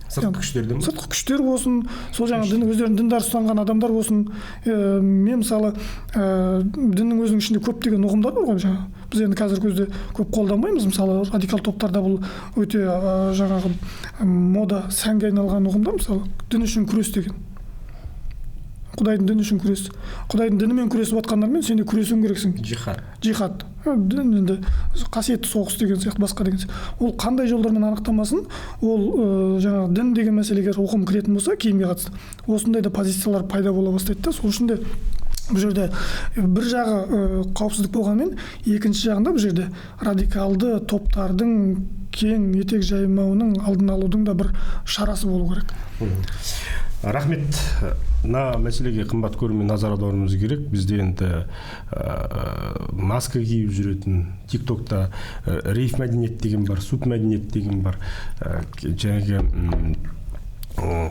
Speaker 2: Сыртқы күштерден бе?
Speaker 3: Сыртқы күштер болсын, сол жаңағы өздерін діндар ұстанған адамдар болсын. Мен мысалы, діннің өзінің ішінде көптеген ұғымдар бар ғой жаңағы. Біз енді қазіргі кезде көп қолданбаймыз, мысалы, радикал топтарда бұл өте жаңағы мода, сәнге айналған ұғымдар, мысалы, дін үшін күрес деген. Құдайдың діні үшін күрес. Құдайдың дінімен күресіп жатқандармен сен де күресуің керексің.
Speaker 2: Жихад.
Speaker 3: Жихад. Дін енді қасиетті соғыс деген сияқты, басқа деген сияқты. Ол қандай жолдармен анықтамасын, ол жаңағы дін деген мәселеге ұғым кіретін болса, киімге қатысты осындай да позициялар пайда бола бастайды да. Сол үшін де бұл жерде бір жағы қауіпсіздік болғанмен, екінші жағында бұл жерде радикалды топтардың кең етек жаймауының алдын алудың да бір шарасы болу керек.
Speaker 2: Рахмет. Мына мәселеге қымбат көрермен назар аударуымыз керек. Бізде енді маска киіп жүретін, TikTokта рейв мәдениет деген бар, суп мәдениет деген бар, жаңағы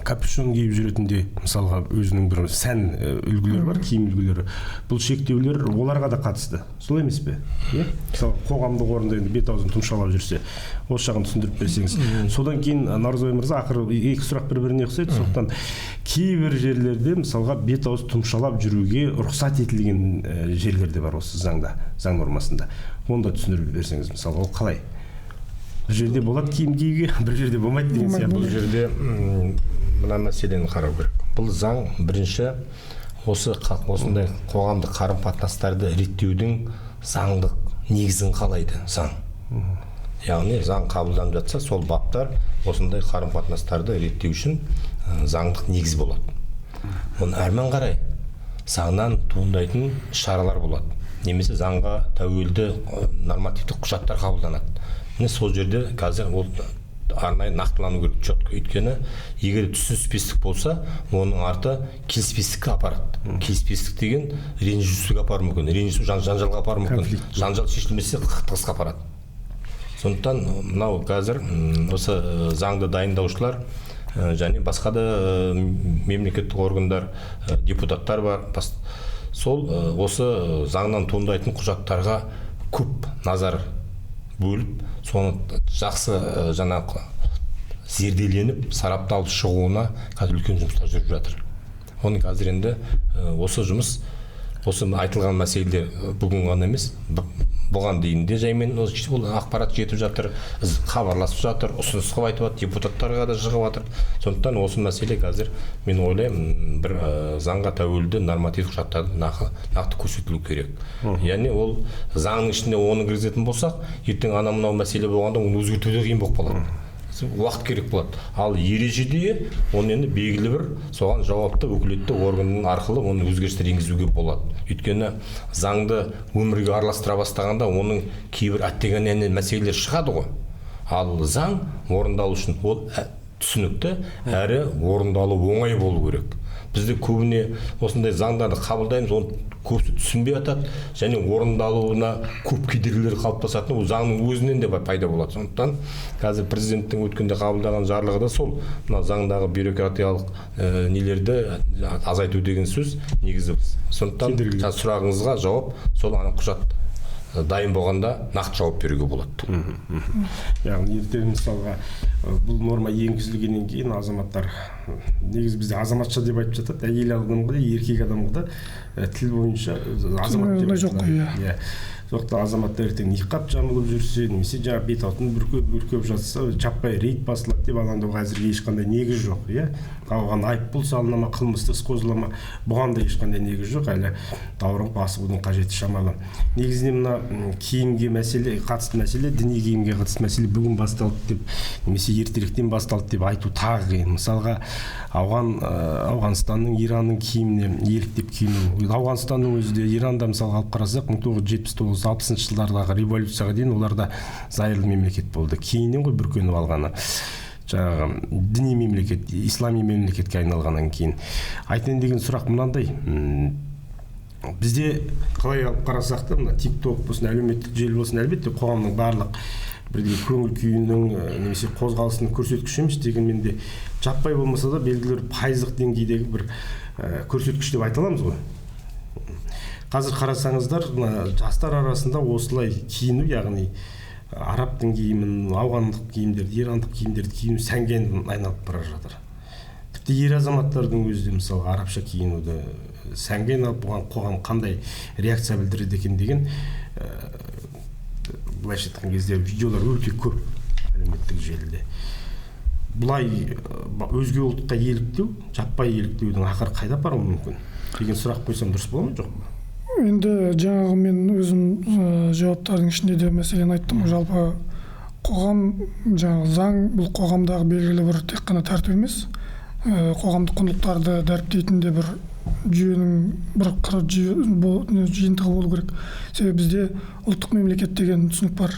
Speaker 2: капюшон киіп жүретінде, мысалға, өзінің бір сән үлгілері бар, киім үлгілері. Бұл шектеулер оларға да қатысты. Солай емес пе? Иә? Мысалы, қоғамдық орында енді бет аузын тұмшалап жүрсе, осы жағын түсіндіріп берсеңіз. Содан кейін Наурызбай мырза, ақыры екі сұрақ бір-біріне ұқсайды. Сондықтан кейбір жерлерде, мысалға, бет ауыз тұмшалап жүруге рұқсат етілген жерлер де бар осы заңда, заң нормасында. Оны да түсіндіріп берсеңіз, мысалға, ол қалай? Бір жерде болады киім киюге, бір жерде болмайды деген сияқты.
Speaker 1: Бұл жерде мына мәселені қарау керек. Бұл заң бірінші осындай қоғамдық қарым-қатынастарды реттеудің заңдық негізін қалайды заң. Яғни заң қабылданып жатса, сол баптар осындай қарым-қатынастарды реттеу үшін заңдық негіз болады. Оны әрмен қарай заңнан туындайтын шаралар болады. Немесе заңға тәуелді нормативтік құжаттар қабылданады. Міне сол жерде қазір ол арнайы нақтылану керек четко. Өйткені егер түсініспестік болса, оның арты келіспестікке апарады. Келіспестік деген ренжісуге апаруы мүмкін, ренжісу жанжалға апаруы мүмкін, жанжал шешілмесе қақтығысқа апарады. Сондықтан мынау қазір осы заңды дайындаушылар және басқа да мемлекеттік органдар, депутаттар бар, сол осы заңнан туындайтын құжаттарға көп назар бөліп, соны жақсы жаңағы зерделеніп, сарапталып шығуына қазір үлкен жұмыстар жүріп жатыр. Оны қазір енді осы жұмыс, осы айтылған мәселелер бүгін ғана емес, бұған дейін де жаймен ол ақпарат жетіп жатыр, хабарласып жатыр, ұсыныс қылып айтып жатыр, депутаттарға да шығып жатыр. Сондықтан осы мәселе қазір мен ойлаймын, бір заңға тәуелді нормативтік құжаттарды нақты көрсетілу керек. Яғни ол заңның ішінде оны кіргізетін болсақ, ертең ана мынау мәселе болғанда оны өзгерту де қиын болып қалады, уақыт керек болады. Ал ережеде оны енді белгілі бір соған жауапты өкілетті органның арқылы оны өзгерістер енгізуге болады. Өйткені заңды өмірге араластыра бастағанда оның кейбір әттеген мәселелер шығады ғой. Ал заң орындалу үшін ол түсінікті әрі орындалу оңай болу керек. Бізде көбіне осындай заңдарды қабылдаймыз, оны көбісі түсінбей жатады және орындалуына көп кедергілер қалыптасатын ол заңның өзінен де пайда болады. Сондықтан қазір президенттің өткенде қабылдаған жарлығы да сол, мына заңдағы бюрократиялық нелерді азайту деген сөз негізі. Сондықтан сұрағыңызға жауап сол ана құжат дайын болғанда нақты жауап беруге болады.
Speaker 2: Яғни ертең мысалға бұл норма енгізілгеннен кейін азаматтар, негізі бізде азаматша деп айтып жатады, әйел адамға да еркек адамға да тіл бойынша азамат деп
Speaker 3: жоқ қой,
Speaker 2: иә. Сондықтан азаматтар ертең ниқап жамылып жүрсе, немесе жаңағы бет алтын бүркеп жатса, жаппай рейд басылады деп алаңдауға әзірге ешқандай негіз жоқ, иә. Оған айыппұл салына ма, қылмыстық іс қозғала ма, бұған да ешқандай негіз жоқ, әлі даурығып асығудың қажеті шамалы. Негізінен мына киімге мәселе, қатысты мәселе, діни киімге қатысты мәселе бүгін басталды деп, немесе ертеректен басталды деп айту тағы қиын. Мысалға, Ауғанстанның, Иранның киіміне еліктеп киіну. Ауғанстанның өзі де, Иранда мысалға алып қарасақ, 1979-60 жылдардағы революцияға дейін оларда зайырлы мемлекет болды. Кейіннен ғой бүркеніп алғаны. Жаңағы діни мемлекет, ислами мемлекетке айналғаннан кейін. Айтайын деген сұрақ мынандай. Бізде қалай алып қарасақ та, мына TikTok болсын, әлеуметтік желі болсын, әлбетте қоғамның барлық бірдей көңіл күйінің немесе қозғалысының көрсеткіші емес, дегенмен де жаппай болмаса да белгілі бір пайыздық деңгейдегі бір көрсеткіш деп айта аламыз ғой. Қазір қарасаңыздар, мына жастар арасында осылай киіну, яғни арабтың киімін, ауғандық киімдерді, ирандық киімдерді киіну сәнге айналып бара жатыр. Тіпті ер азаматтардың өзі де мысалы арабша киінуді сәнге айналып, бұған қоғам қандай реакция білдіреді екен деген, былайша айтқан кезде видеолар өте көп әлеуметтік желіде. Бұлай өзге ұлтқа еліктеу, жаппай еліктеудің ақыры қайда апаруы мүмкін деген сұрақ қойсам дұрыс бола ма, жоқ па?
Speaker 3: Енді жаңағы мен өзім жауаптардың ішінде де мәселені айттым. Жалпы қоғам, жаңағы заң бұл қоғамдағы белгілі бір тек қана тәртіп емес, қоғамдық құндылықтарды дәріптейтін де бір жүйенің бір қыры жиынтығы болу керек. Себебі бізде ұлттық мемлекет деген түсінік бар,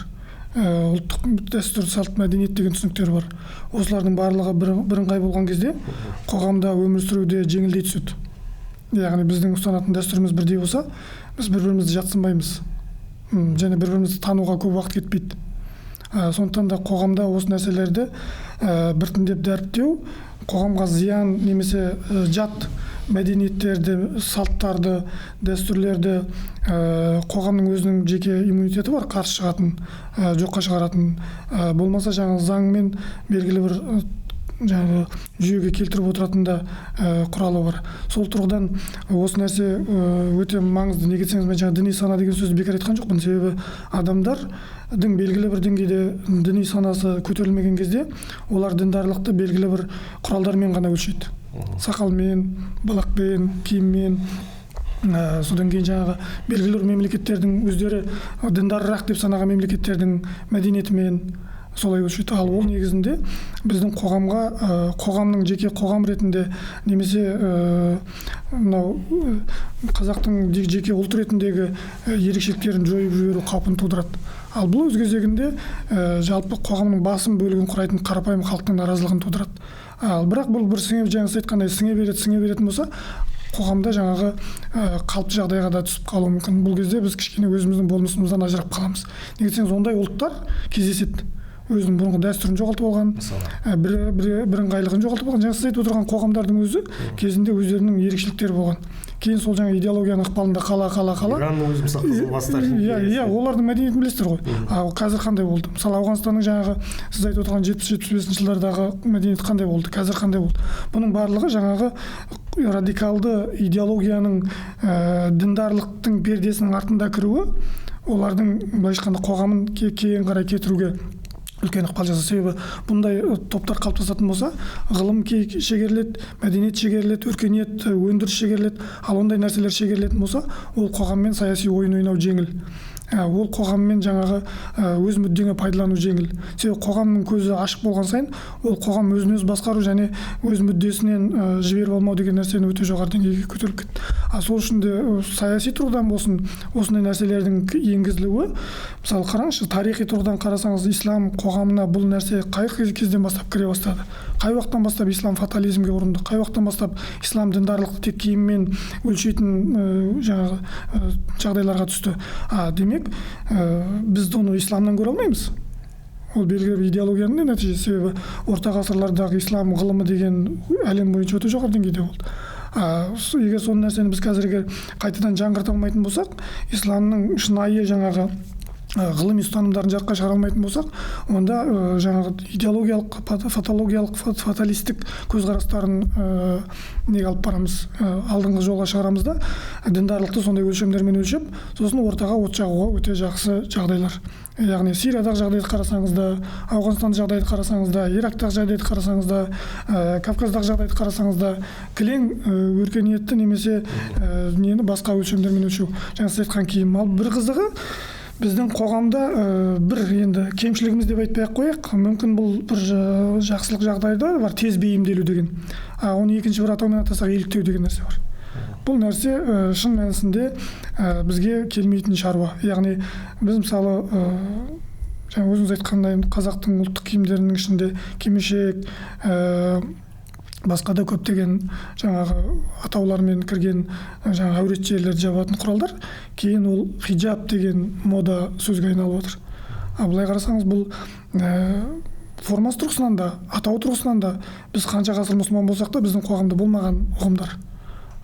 Speaker 3: ұлттық дәстүр, салт, мәдениет деген түсініктер бар. Осылардың барлығы бірыңғай болған кезде қоғамда өмір сүруде жеңілдей түседі. Яғни біздің ұстанатын дәстүріміз бірдей болса, біз бір-бірімізді жатсынбаймыз және бір-бірімізді тануға көп уақыт кетпейді. Сондықтан да қоғамда осы нәрселерді біртіндеп дәріптеу, қоғамға зиян немесе жат мәдениеттерді, салттарды, дәстүрлерді, қоғамның өзінің жеке иммунитеті бар, қарсы шығатын, жоққа шығаратын, болмаса жаңағы заңмен белгілі бір жаңағы жүйеге келтіріп отыратын да құралы бар. Сол тұрғыдан осы нәрсе өте маңызды. Неге десеңіз, мен жаңа діни сана деген сөзді бекер айтқан жоқпын. Себебі адамдардың белгілі бір деңгейде діни санасы көтерілмеген кезде олар діндарлықты белгілі бір құралдармен ғана өлшейді. Сақалмен, балақпен, киіммен. Содан кейін жаңағы белгілі бір мемлекеттердің өздері діндарырақ деп санаған мемлекеттердің мәдениетімен солай өлшейді. Ал ол негізінде біздің қоғамға, қоғамның жеке қоғам ретінде немесе Мынау қазақтың жеке ұлт ретіндегі ерекшеліктерін жойып жіберу қаупін тудырады. Ал бұл өз кезегінде жалпы қоғамның басым бөлігін құрайтын қарапайым халықтың наразылығын тудырады. Ал бірақ бұл бір сіңе, жаңа сіз айтқандай, сіңе беретін болса, қоғамда жаңағы қалыпты жағдайға да түсіп қалуы мүмкін. Бұл кезде біз кішкене өзіміздің болмысымыздан ажырап қаламыз. Неге десеңіз, ондай ұлттар кездеседі. Өзінің бұрынғы дәстүрін жоғалтып алған, бірыңғайлығын жоғалтып алған. Жаңа сіз айтып отырған қоғамдардың өзі кезінде өздерінің ерекшеліктері болған. Кейін сол жаңа идеологияның ықпалында қала.
Speaker 2: Иранның өзі мысалы қызылбастар.
Speaker 3: Иә, олардың мәдениетін білесіздер ғой. Ал қазір қандай болды? Мысалы, Ауғанстанның жаңағы сіз айтып отырған 70-75 жылдардағы мәдениет қандай болды? Қазір қандай болды? Бұның барлығы жаңағы радикалды идеологияның, діндарлықтың пердесінің артында кіруі олардың былайша айтқанда қоғамын кейін қарай кетіруге үлкен ықпал жасайды. Себебі бұндай топтар қалыптасатын болса, ғылым шегеріледі, мәдениет шегеріледі, өркениет, өндіріс шегеріледі. Ал ондай нәрселер шегерілетін болса, ол қоғаммен саяси ойын ойнау жеңіл. Ол қоғаммен жаңағы өз мүддеңе пайдалану жеңіл. Себебі қоғамның көзі ашық болған сайын, ол қоғам өзін өзі басқару және өз мүддесінен жіберіп алмау деген нәрсені өте жоғары деңгейге көтеріліп кетті. А сол үшін де саяси тұрғыдан болсын осындай нәрселердің енгізілуі, мысалы қараңызшы, тарихи тұрғыдан қарасаңыз, ислам қоғамына бұл нәрсе қай кезден бастап кіре бастады? Қай уақыттан бастап ислам фатализмге ұрынды? Қай уақыттан бастап ислам діндарлықты тек киіммен өлшейтін жаңағы жағдайларға түсті? Демек, біз оны исламнан көре алмаймыз. Ол белгілі бір идеологияның нәтижесі. Себебі орта ғасырлардағы ислам ғылымы деген әлем бойынша өте жоғары деңгейде болды. Егер сол нәрсені біз қазір егер қайтадан жаңғырта алмайтын болсақ, исламның шынайы жаңағы ғылыми ұстанымдарын жарыққа шығара алмайтын болсақ, онда жаңағы идеологиялық, фатологиялық, фаталистік көзқарастарын неге алып барамыз, алдыңғы жолға шығарамыз да, діндарлықты сондай өлшемдермен өлшеп, сосын ортаға от жағуға өте жақсы жағдайлар. Яғни Сириядағы жағдайды қарасаңыз да, Ауғанстандағы жағдайды қарасаңыз да, Ирактағы жағдайды қарасаңыз да, Кавказдағы жағдайды қарасаңыз да, кілең өркениетті немесе нені басқа өлшемдермен өлшеу. Жаңа сіз айтқан киім. Ал бір қызығы, біздің қоғамда бір енді кемшілігіміз деп айтпай ақ қояйық, мүмкін бұл бір жақсылық жағдайда бар, тез бейімделу деген. Оны екінші бір атаумен атасақ, еліктеу деген нәрсе бар. Бұл нәрсе шын мәнісінде бізге келмейтін шаруа. Яғни біз мысалы жаңа өзіңіз айтқандай қазақтың ұлттық киімдерінің ішінде кимешек, басқа да көптеген жаңағы атаулармен кірген жаңағы әурет жерлерді жабатын құралдар, кейін ол хиджаб деген мода сөзге айналып отыр. А былай қарасаңыз, бұл формасы тұрғысынан да, атау тұрғысынан да біз қанша ғасыр мұсылман болсақ та біздің қоғамда болмаған ұғымдар.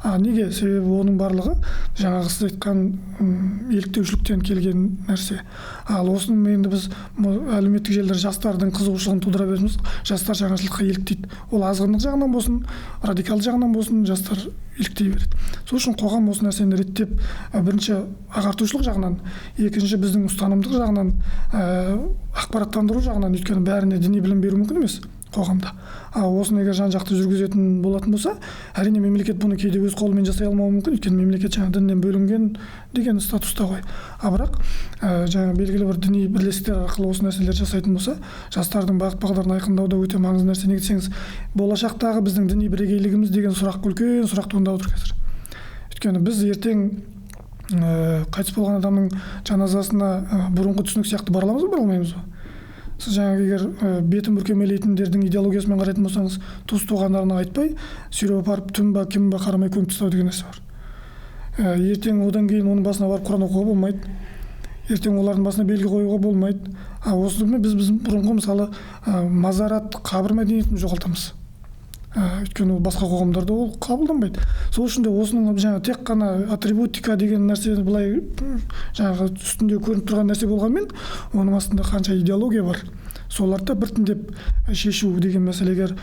Speaker 3: Неге? Себебі оның барлығы жаңағы сіз айтқан еліктеушіліктен келген нәрсе. Ал осыны енді біз әлеуметтік желілер жастардың қызығушылығын тудыра береміз. Жастар жаңашылдыққа еліктейді. Ол азғындық жағынан болсын, радикалды жағынан болсын, жастар еліктей береді. Сол үшін қоғам осы нәрсені реттеп, бірінші ағартушылық жағынан, екінші біздің ұстанымдық жағынан, ақпараттандыру жағынан, өйткені бәріне діни білім беру мүмкін емес қоғамда. Осыны егер жан-жақты жүргізетін болатын болса, әрине мемлекет бұны кейде өз қолымен жасай алмауы мүмкін, өйткені мемлекет жаңа діннен бөлінген деген статуста ғой. А бірақ жаңа белгілі бір діни бірлестіктер арқылы осы нәрселерді жасайтын болса, жастардың бағыт бағдарын айқындау да өте маңызды нәрсе. Неге десеңіз, болашақтағы біздің діни бірегейлігіміз деген сұрақ үлкен сұрақ туындап отыр қазір. Өйткені біз ертең қайтыс болған адамның жаназасына бұрынғы түсінік сияқты бара аламыз ба, бара алмаймыз ба? Сіз жаңағы егер бетін бүркемелейтіндердің идеологиясымен қарайтын болсаңыз, туыс туғандарына айтпай, сүйреп апарып түн ба, кім ба қарамай көміп тастау деген нәрсе бар. Ертең одан кейін оның басына барып құран оқуға болмайды. Ертең олардың басына белгі қоюға болмайды. Осымен біз бұрынғы мысалы мазарат, қабір мәдениетін жоғалтамыз. Өйткені ол басқа қоғамдарда ол қабылданбайды. Сол үшін де осының жаңа тек қана атрибутика деген нәрсе былай жаңағы үстінде көрініп тұрған нәрсе болғанмен, оның астында қанша идеология бар. Соларды біртіндеп шешу деген мәселе. Егер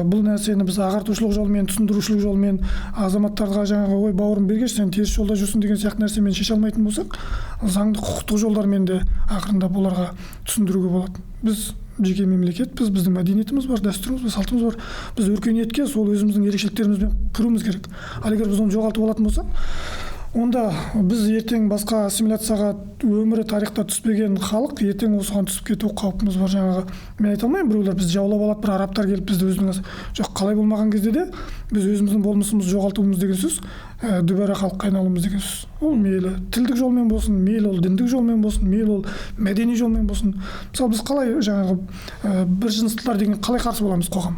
Speaker 3: бұл нәрсені біз ағартушылық жолмен, түсіндірушілік жолмен, азаматтарға жаңағы ой бауырым бергеш, сен теріс жолда жүрсің деген сияқты нәрсемен шеше алмайтын болсақ, заңды құқықтық жолдармен де ақырындап оларға түсіндіруге болады. Біз жеке мемлекетпіз, біздің мәдениетіміз бар, дәстүріміз бар, салтымыз бар. Біз өркениетке сол өзіміздің ерекшеліктерімізбен кіруіміз керек. Ал егер біз оны жоғалтып алатын болсақ, Онда біз ертең басқа ассимиляцияға өмірі тарихта түспеген халық, ертең осыған түсіп кету қаупіміз бар. Жаңағы мен айта алмаймын, біреулер бізді жаулап алады, бір арабтар келіп бізді өзінің, жоқ, қалай болмаған кезде де біз өзіміздің болмысымызды жоғалтуымыз деген сөз, дүбәрә халыққа айналуымыз деген сөз. Ол мейлі тілдік жолмен болсын, мейлі ол діндік жолмен болсын, мейлі ол мәдени жолмен болсын. Мысалы, біз қалай жаңағы бір жыныстылар деген қалай қарсы боламыз қоғам?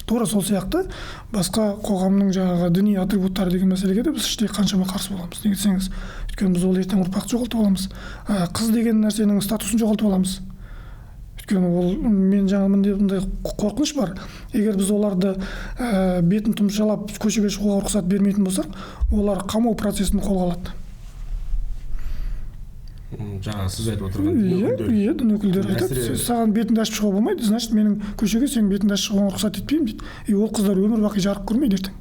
Speaker 3: Тура сол сияқты басқа қоғамның жаңағы діни атрибуттары деген мәселеге де біз іштей қаншама қарсы боламыз. Неге десеңіз, өйткені біз ол ертең ұрпақты жоғалтып аламыз. Қыз деген нәрсенің статусын жоғалтып аламыз. Өйткені ол мен жаңа мындай қорқыныш бар. Егер біз оларды бетін тұмшалап көшеге шығуға рұқсат бермейтін болсақ, олар қамау процесін қолға алады.
Speaker 2: Жаңа сіз айтып отырған дін өкілдері.
Speaker 3: Иә, дін өкілдері айтады, саған бетіңді ашып шығуға болмайды, значит, менің көшеге сенің бетіңді ашып шығуға рұқсат етпеймін дейді. И ол қыздар өмір бақи жарық көрмейді ертең.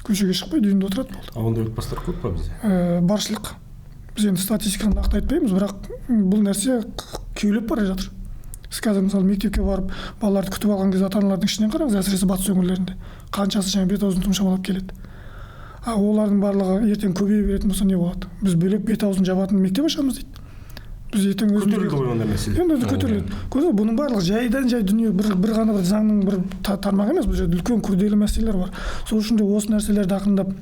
Speaker 3: Көшеге шықпайды, үйінде отырады, болды.
Speaker 2: А ондай отбасылар көп па бізде?
Speaker 3: Баршылық. Біз енді статистиканы нақты айтпаймыз, бірақ бұл нәрсе кеулеп бара жатыр. Сіз қазір мысалы мектепке барып балаларды күтіп алған кезде ата-аналардың ішінен қараңыз, әсіресе батыс өңірлерінде қаншасы жаңа бет аузын тұмшалап келеді. А олардың барлығы ертең көбейе беретін болса не болады? Біз бөлек бет аузын жабатын мектеп ашамыз дейді. Біз ертең өзіміз
Speaker 2: көтерілді ғой ондай мәселе.
Speaker 3: Енді көтеріледі. Көрдіңіз, бұның барлығы жайдан жай дүние, бір ғана бір заңның бір тармағы емес, бұл жерде үлкен күрделі мәселелер бар. Сол үшін де осы нәрселерді ақырындап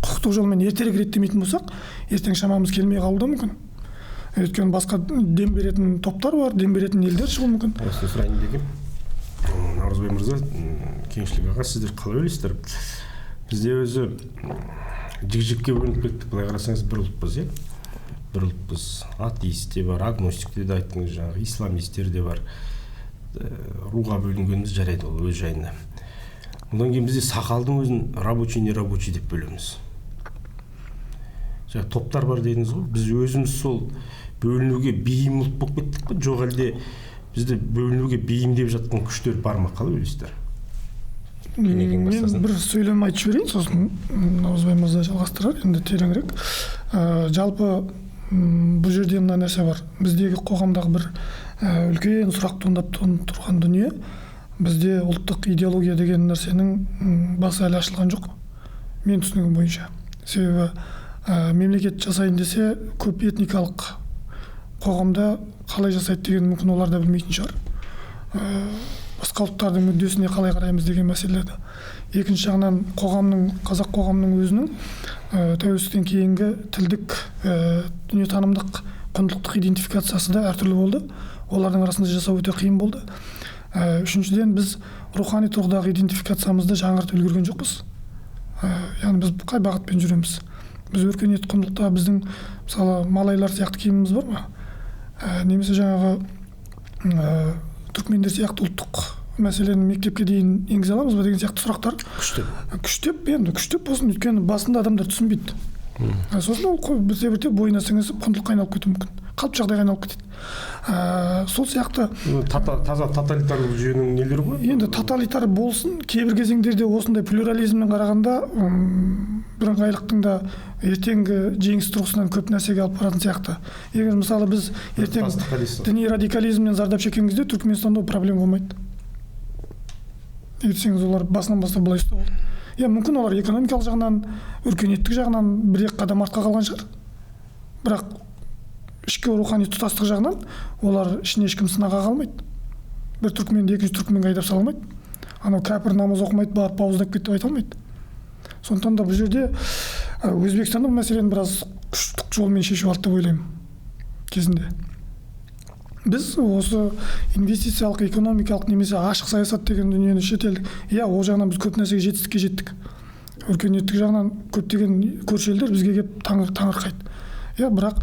Speaker 3: құқықтық жолмен ертерек реттемейтін болсақ, ертең шамамыз келмей қалуы да мүмкін. Өйткені басқа дем беретін топтар бар, дем беретін елдер шығуы мүмкін.
Speaker 2: Осы сұрайын дегенмін. Наурызбай мырза, Кеңшілік аға, сіздер қалай ойлайсыздар? Бізде өзі жік-жікке бөлініп кеттік. Былай қарасаңыз, бір ұлтпыз, иә? Бір ұлтпыз. Атеист те бар, агностик те де айттыңыз, жаңағы исламистер де бар. Руға бөлінгеніміз жарайды, ол өз жайында. Одан кейін бізде сақалдың өзін рабочий, не рабочий деп бөлеміз. Жаңа топтар бар дедіңіз ғой. Біз өзіміз сол бөлінуге бейім ұлт болып кеттік пе? Жоқ әлде бізді бөлінуге бейімдеп жатқан күштер бар ма? Қалай ойлайсыздар?
Speaker 3: Мен бір сөйлем айтып жіберейін, сосын Наурызбай мырза жалғастырар, енді тереңірек. Жалпы бұл жерде мына нәрсе бар. Біздегі қоғамдағы бір үлкен сұрақ туындап тұрған дүние, бізде ұлттық идеология деген нәрсенің басы әлі ашылған жоқ, мен түсінігім бойынша. Себебі мемлекет жасайын десе, көп этникалық қоғамда қалай жасайды деген мүмкін олар да білмейтін шығар. Басқа ұлттардың мүддесіне қалай қараймыз деген мәселелерді. Екінші жағынан қоғамның, қазақ қоғамының өзінің тәуелсіздіктен кейінгі тілдік, дүниетанымдық, құндылықтық идентификациясы да әртүрлі болды. Олардың арасында жасау өте қиын болды. Үшіншіден, біз рухани тұрғыдағы идентификациямызды жаңғыртып үлгерген жоқпыз. Яғни біз қай бағытпен жүреміз? Біз өркениет құндылықта біздің мысалы малайлар сияқты киіміміз бар ма? Немесе жаңағы түркмендер сияқты ұлттық мәселені мектепке дейін енгізе аламыз ба деген сияқты сұрақтар. Күштеп. Енді күштеп болсын, өйткені басында адамдар түсінбейді. Сосын ол бірте-бірте бойына сіңісіп құндылыққа айналып кетуі мүмкін. Қалыпты жағдайға айналып кетеді. Сол сияқты
Speaker 2: таза тоталитарлық жүйенің нелері ғой?
Speaker 3: Енді тоталитар болсын, кейбір кезеңдерде осындай плюрализммен қарағанда бірыңғайлықтың да ертеңгі жеңіс тұрғысынан көп нәрсеге алып баратын сияқты. Егер мысалы біз ертең діни радикализмнен зардап шеккен кезде Түркменстанда ол проблема болмайды. Неге десеңіз, олар басынан бастап былай ұстап алды. Иә, мүмкін олар экономикалық жағынан, өркениеттік жағынан бір екі қадам артқа қалған шығар. Бірақ ішкі рухани тұтастық жағынан олар ішіне ешкім сынаға қалмайды. Бір түркменді екінші түркменге айдап сала алмайды. Анау кәпір намаз оқымайды, барып бауыздап кетті деп айта алмайды. Сондықтан да бұл жерде Өзбекстанда бұл мәселені біраз күштік жолмен шешіп алды деп ойлаймын кезінде. Біз осы инвестициялық, экономикалық немесе ашық саясат деген дүниені шетелдік, иә, ол жағынан біз көп нәрсеге жетістікке жеттік. Өркениеттік жағынан көптеген көрші елдер бізге келіп таңырқайды. Иә, бірақ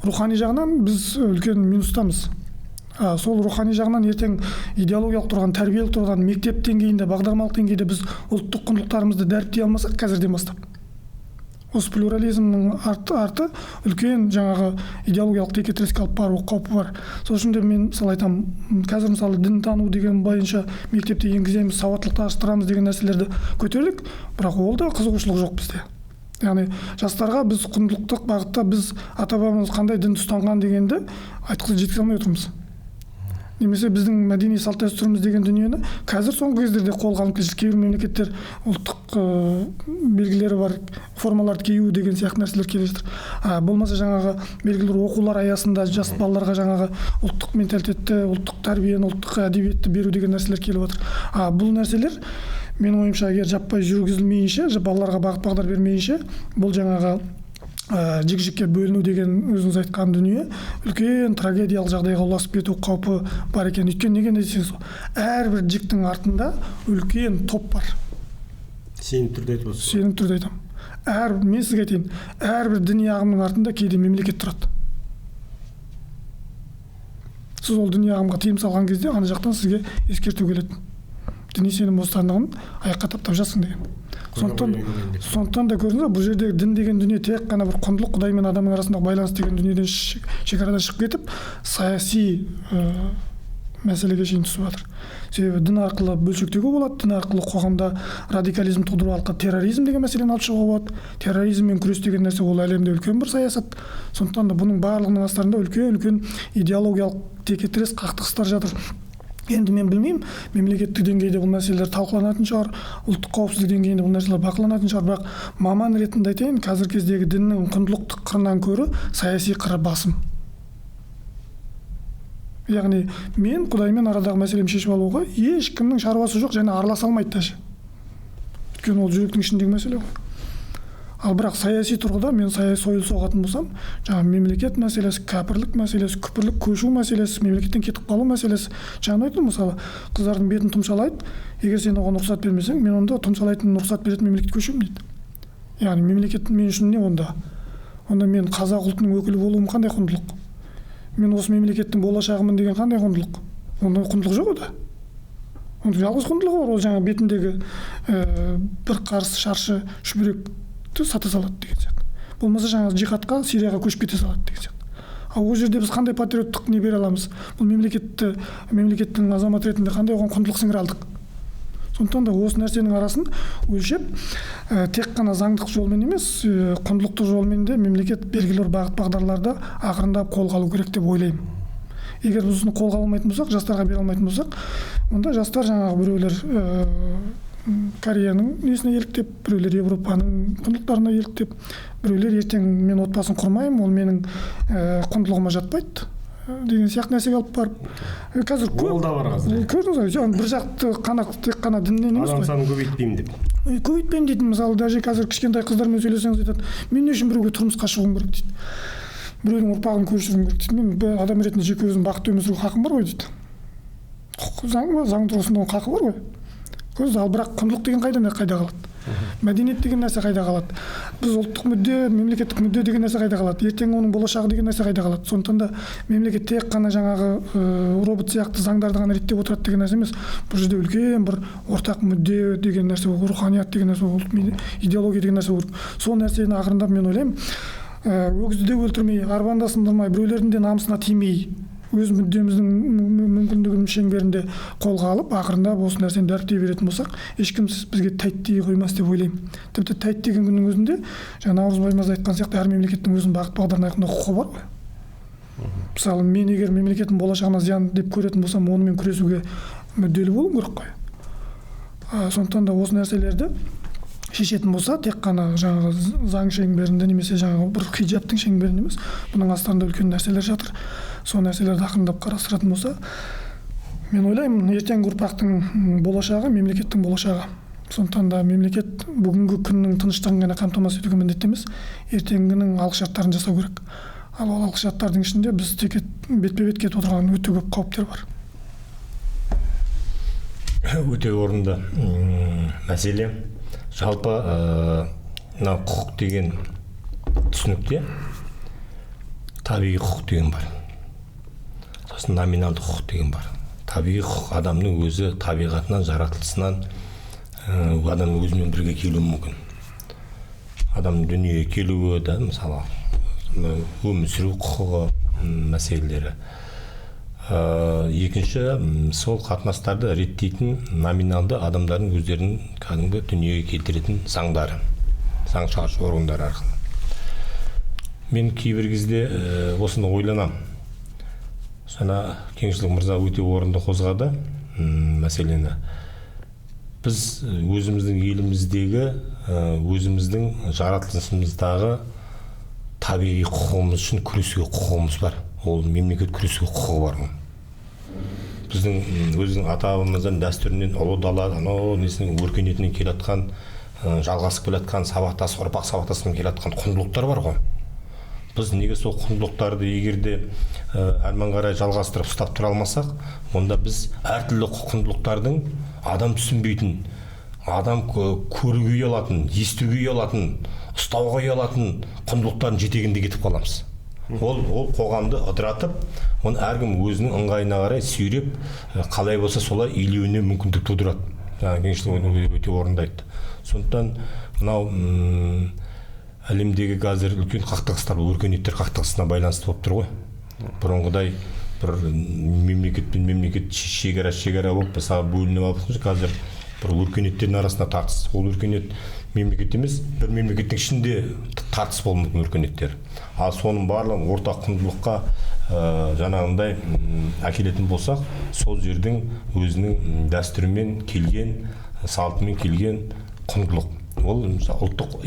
Speaker 3: рухани жағынан біз үлкен минустамыз. Сол рухани жағынан ертең идеологиялық тұрған, тәрбиелік тұрғыдан мектеп деңгейінде, бағдарламалық деңгейде біз ұлттық құндылықтарымызды дәріптей алмасақ қазірден бастап. Осы плюрализмнің арты үлкен жаңағы идеологиялық текетіреске алып бару қаупі бар. Сол үшін де мен мысалы айтамын, қазір мысалы дін тану деген бойынша мектепте енгіземіз, сауаттылықты арттырамыз деген нәрселерді көтердік, бірақ ол да қызығушылық жоқ бізде. Яғни жастарға біз құндылықтық бағытта біз ата-бабамыз қандай дінді ұстанған дегенді айтқызып жеткізе алмай отырмыз. Немесе біздің мәдени салт дәстүріміз деген дүниені қазір соңғы кездерде қолға алынып келе кейбір мемлекеттер ұлттық белгілері бар, формаларды кию деген сияқты нәрселер келе жатыр. Болмаса жаңағы белгілі бір оқулар аясында жас балаларға жаңағы ұлттық менталитетті, ұлттық тәрбиені, ұлттық әдебиетті беру деген нәрселер келіп жатыр. Бұл нәрселер менің ойымша, егер жаппай жүргізілмейінше, балаларға бағыт бағдар бермейінше, бұл жаңағы жік-жікке бөліну деген өзіңіз айтқан дүние үлкен трагедиялық жағдайға ұласып кету қаупі бар екен. Өйткені неге десеңіз, әрбір жіктің артында үлкен топ бар.
Speaker 2: Сенімді түрде айтып отырсыз.
Speaker 3: Сенімді түрде айтамын. Мен сізге айтайын, әрбір діни ағымның артында кейде мемлекет тұрады. Сіз ол діни ағымға тыйым салған кезде ана жақтан сізге ескерту келеді. Діни сенім бостандығын аяққа таптап жатсың деген. Сондықтан да көрдіңіз, бұл жерде дін деген дүние тек қана бір құндылық, Құдай мен адамның арасындағы байланыс деген дүниеден шекарадан шығып кетіп, саяси мәселеге шейін түсіп жатыр. Себебі дін арқылы бөлшектеуге болады, дін арқылы қоғамда радикализм тудыру арқылы терроризм деген мәселені алып шығуға болады. Терроризммен күрес деген нәрсе ол әлемде үлкен бір саясат. Сондықтан да бұның барлығының астарында үлкен-үлкен идеологиялық текетірес, қақтығыстар жатыр. Енді мен білмеймін, мемлекеттік деңгейде бұл мәселелер талқыланатын шығар, ұлттық қауіпсіздік деңгейінде бұл нәрселер бақыланатын шығар, бірақ маман ретінде айтайын, қазіргі кездегі діннің құндылықтық қырынан көрі саяси қыры басым. Яғни мен Құдаймен арадағы мәселемді шешіп алуға ешкімнің шаруасы жоқ және араласа алмайды даже. Өйткені ол жүректің ішіндегі мәселе ғой. Ал бірақ саяси тұрғыда мен саяси сойыл соғатын болсам, жаңа мемлекет мәселесі, кәпірлік мәселесі, күпірлік көшу мәселесі, мемлекеттен кетіп қалу мәселесі. Жаңа айттым, мысалы, қыздардың бетін тұмшалайды, егер сен оған рұқсат бермесең, мен онда тұмшалайтын рұқсат беретін мемлекетке көшемін дейді. Яғни мемлекет мен үшін не онда? Онда мен қазақ ұлтының өкілі болуым қандай құндылық? Мен осы мемлекеттің болашағымын деген қандай құндылық? Онда құндылық жоқ онда. Оның жалғыз құндылығы бар, ол жаңа бетіндегі бір қарыс шаршы шүберек сата салады деген сияқты. Болмаса жаңағы жихадқа, Сирияға көшіп кете салады деген сияқты. Ал ол жерде біз қандай патриоттық не бере аламыз? Бұл мемлекеттің азаматы ретінде қандай оған құндылық сіңіре алдық? Сондықтан да осы нәрсенің арасын өлшеп, тек қана заңдық жолмен емес, құндылықтық жолмен де мемлекет белгілі бір бағыт бағдарларды ақырындап қолға алу керек деп ойлаймын. Егер біз осыны қолға алмайтын болсақ, жастарға бере алмайтын болсақ, онда жастар жаңағы біреулер Кореяның несіне еліктеп, біреулер Европаның құндылықтарына еліктеп, біреулер ертең мен отбасын құрмаймын, ол менің құндылығыма жатпайды деген сияқты нәрсеге алып барып. Қазір көп.
Speaker 2: Ол да бар қазір.
Speaker 3: Көрдіңіз ғой, бір жақты қана тек қана діннен емес
Speaker 2: қой. Адам санын көбейтпеймін деп.
Speaker 3: Көбейтпеймін дейтін, мысалы, даже қазір кішкентай қыздармен сөйлесеңіз айтады, мен не үшін біреуге тұрмысқа шығуым керек дейді. Біреудің ұрпағын көшіруім керек дейді. Мен адам ретінде жеке өзім бақытты өмір сүру хақым бар ғой дейді. Заң ба, заң тұрғысында оның хақы бар ғой. Көз, ал бірақ құндылық деген қайда қалады? Мәдениет деген нәрсе қайда қалады? Біз ұлттық мүдде, мемлекеттік мүдде деген нәрсе қайда қалады? Ертең оның болашағы деген нәрсе қайда қалады? Сондықтан да мемлекет тек қана жаңағы робот сияқты заңдарды ғана реттеп отырады деген нәрсе емес. Бұл жерде үлкен бір ортақ мүдде деген нәрсе, руханият деген нәрсе, ұлт идеология деген нәрсе керек. Сол нәрсені ақырындап мен ойлаймын, өгізді де өлтірмей, арбаны да сындырмай, біреулердің де намысына тимей, өз мүддеміздің мүмкіндігінің шеңберінде қолға алып, ақырындап осы нәрсені дәріптей беретін болсақ, ешкім бізге тәйттей қоймас деп ойлаймын. Тіпті тәйттеген күннің өзінде, жаңа Наурызбай мырза айтқан сияқты, әр мемлекеттің өзінің бағыт бағдарын айқындау құқығы бар ғой. Мысалы, мен егер мемлекеттің болашағына зиян деп көретін болсам, онымен күресуге мүдделі болуым керек қой. Сондықтан да осы нәрселерді шешетін болса, тек қана жаңағы заң шеңберінде немесе жаңағы бір хиджабтың шеңберінде емес, бұның астарында үлкен нәрселер жатыр. Сол нәрселерді ақырындап қарастыратын болса, мен ойлаймын, ертеңгі ұрпақтың болашағы, мемлекеттің болашағы. Сондықтан да мемлекет бүгінгі күннің тыныштығын ғана қамтамасыз етуге міндетті емес, ертеңгінің алғышарттарын жасау керек. Ал ол алғышарттардың ішінде біз тек бетпе-бет кетіп отырған өте көп қауіптер бар.
Speaker 1: Өте орынды мәселе. Жалпы мына құқық деген түсінікте табиғи құқық деген бар. Сосын номиналды құқық деген бар. Табиғи құқық адамның өзі табиғатынан, жаратылысынан адамның өзімен бірге келуі мүмкін. Адамның дүниеге келуі да, мысалы, өмір сүру құқығы мәселелері. Екінші, сол қатынастарды реттейтін номиналды адамдардың өздерінің кәдімгі дүниеге келтіретін заңдары, заң шығарушы органдары арқылы. Мен кейбір кезде осыны ойланам. Жаңа Кеңшілік мырза өте орынды қозғады мәселені. Біз өзіміздің еліміздегі, өзіміздің жаратылысымыздағы табиғи құқығымыз үшін күресуге құқығымыз бар. Ол мемлекет күресуге құқығы бар. Біздің өзінің ата-бабамыздан дәстүрінен, ұлы дала анау несінің өркениетінен келе жатқан, жалғасып келе жатқан, сабақтас, ұрпақ сабақтасымен келе жатқан құндылықтар бар ғой. Біз неге сол құндылықтарды егер де әрмен қарай жалғастырып ұстап тұра алмасақ, онда біз әртүрлі құндылықтардың адам түсінбейтін, адам көруге ұялатын, естуге ұялатын, ұстауға ұялатын құндылықтардың жетегінде кетіп қаламыз. Ол қоғамды ыдыратып, оны әркім өзінің ыңғайына қарай сүйреп, қалай болса солай илеуіне мүмкіндік тудырады. Жаңа кеңесшілік өте орынды айтты. Сондықтан мынау әлемдегі қазір үлкен қақтығыстар, өркениеттер қақтығысына байланысты болып тұр ғой. Бұрынғыдай бір мемлекет пен мемлекет шекара болып, мысалы, бөлініп алып, қазір бір өркениеттердің арасында тартыс. Ол өркениет мемлекет емес, бір мемлекеттің ішінде тартыс болуы мүмкін өркениеттер. Ал соның барлығын ортақ құндылыққа жаңағындай әкелетін болсақ, сол жердің өзінің дәстүрімен келген, салтымен келген құндылық. Ол ұлттық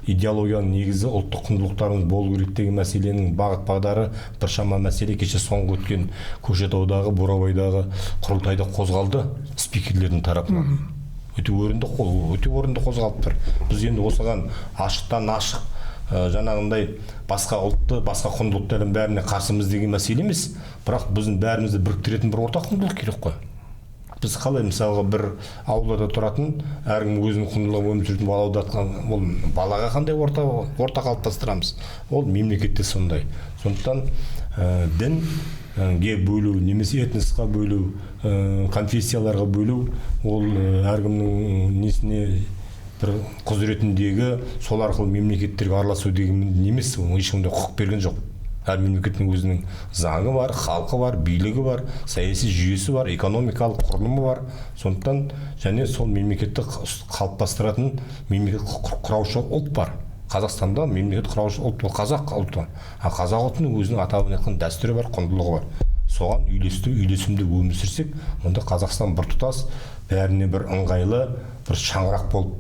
Speaker 1: идеологияның негізі ұлттық құндылықтарымыз болу керек деген мәселенің бағыт бағдары біршама мәселе кеше соңғы өткен Көкшетаудағы, Бурабайдағы құрылтайда қозғалды спикерлердің тарапынан. Өте орынды қозғалып тұр. Біз енді осыған ашықтан ашық жаңағындай басқа ұлтты, басқа құндылықтардың бәріне қарсымыз деген мәселе емес, бірақ біздің бәрімізді біріктіретін бір ортақ құндылық керек қой. Біз қалай мысалға бір аулада тұратын, әркім өзінің құндылығын өмір сүретін балада, ол балаға қандай орта қалыптастырамыз? Ол мемлекетте сондай. Сондықтан дінге бөлу немесе этносқа бөлу, конфессияларға бөлу, ол әркімнің несіне бір құзыретіндегі, сол арқылы мемлекеттерге араласу деген емес, оның ешқандай құқық берген жоқ. Әр мемлекеттің өзінің заңы бар, халқы бар, билігі бар, саяси жүйесі бар, экономикалық құрылымы бар. Сондықтан және сол мемлекетті қалыптастыратын мемлекет құраушы ұлт бар. Қазақстанда мемлекет құраушы ұлт ол қазақ ұлты. Ал қазақ ұлтының өзінің атап айтқан дәстүрі бар, құндылығы бар. Соған үйлесті, үйлесімді өмір сүрсек, онда Қазақстан біртұтас, бәріне бір ыңғайлы бір шаңырақ болып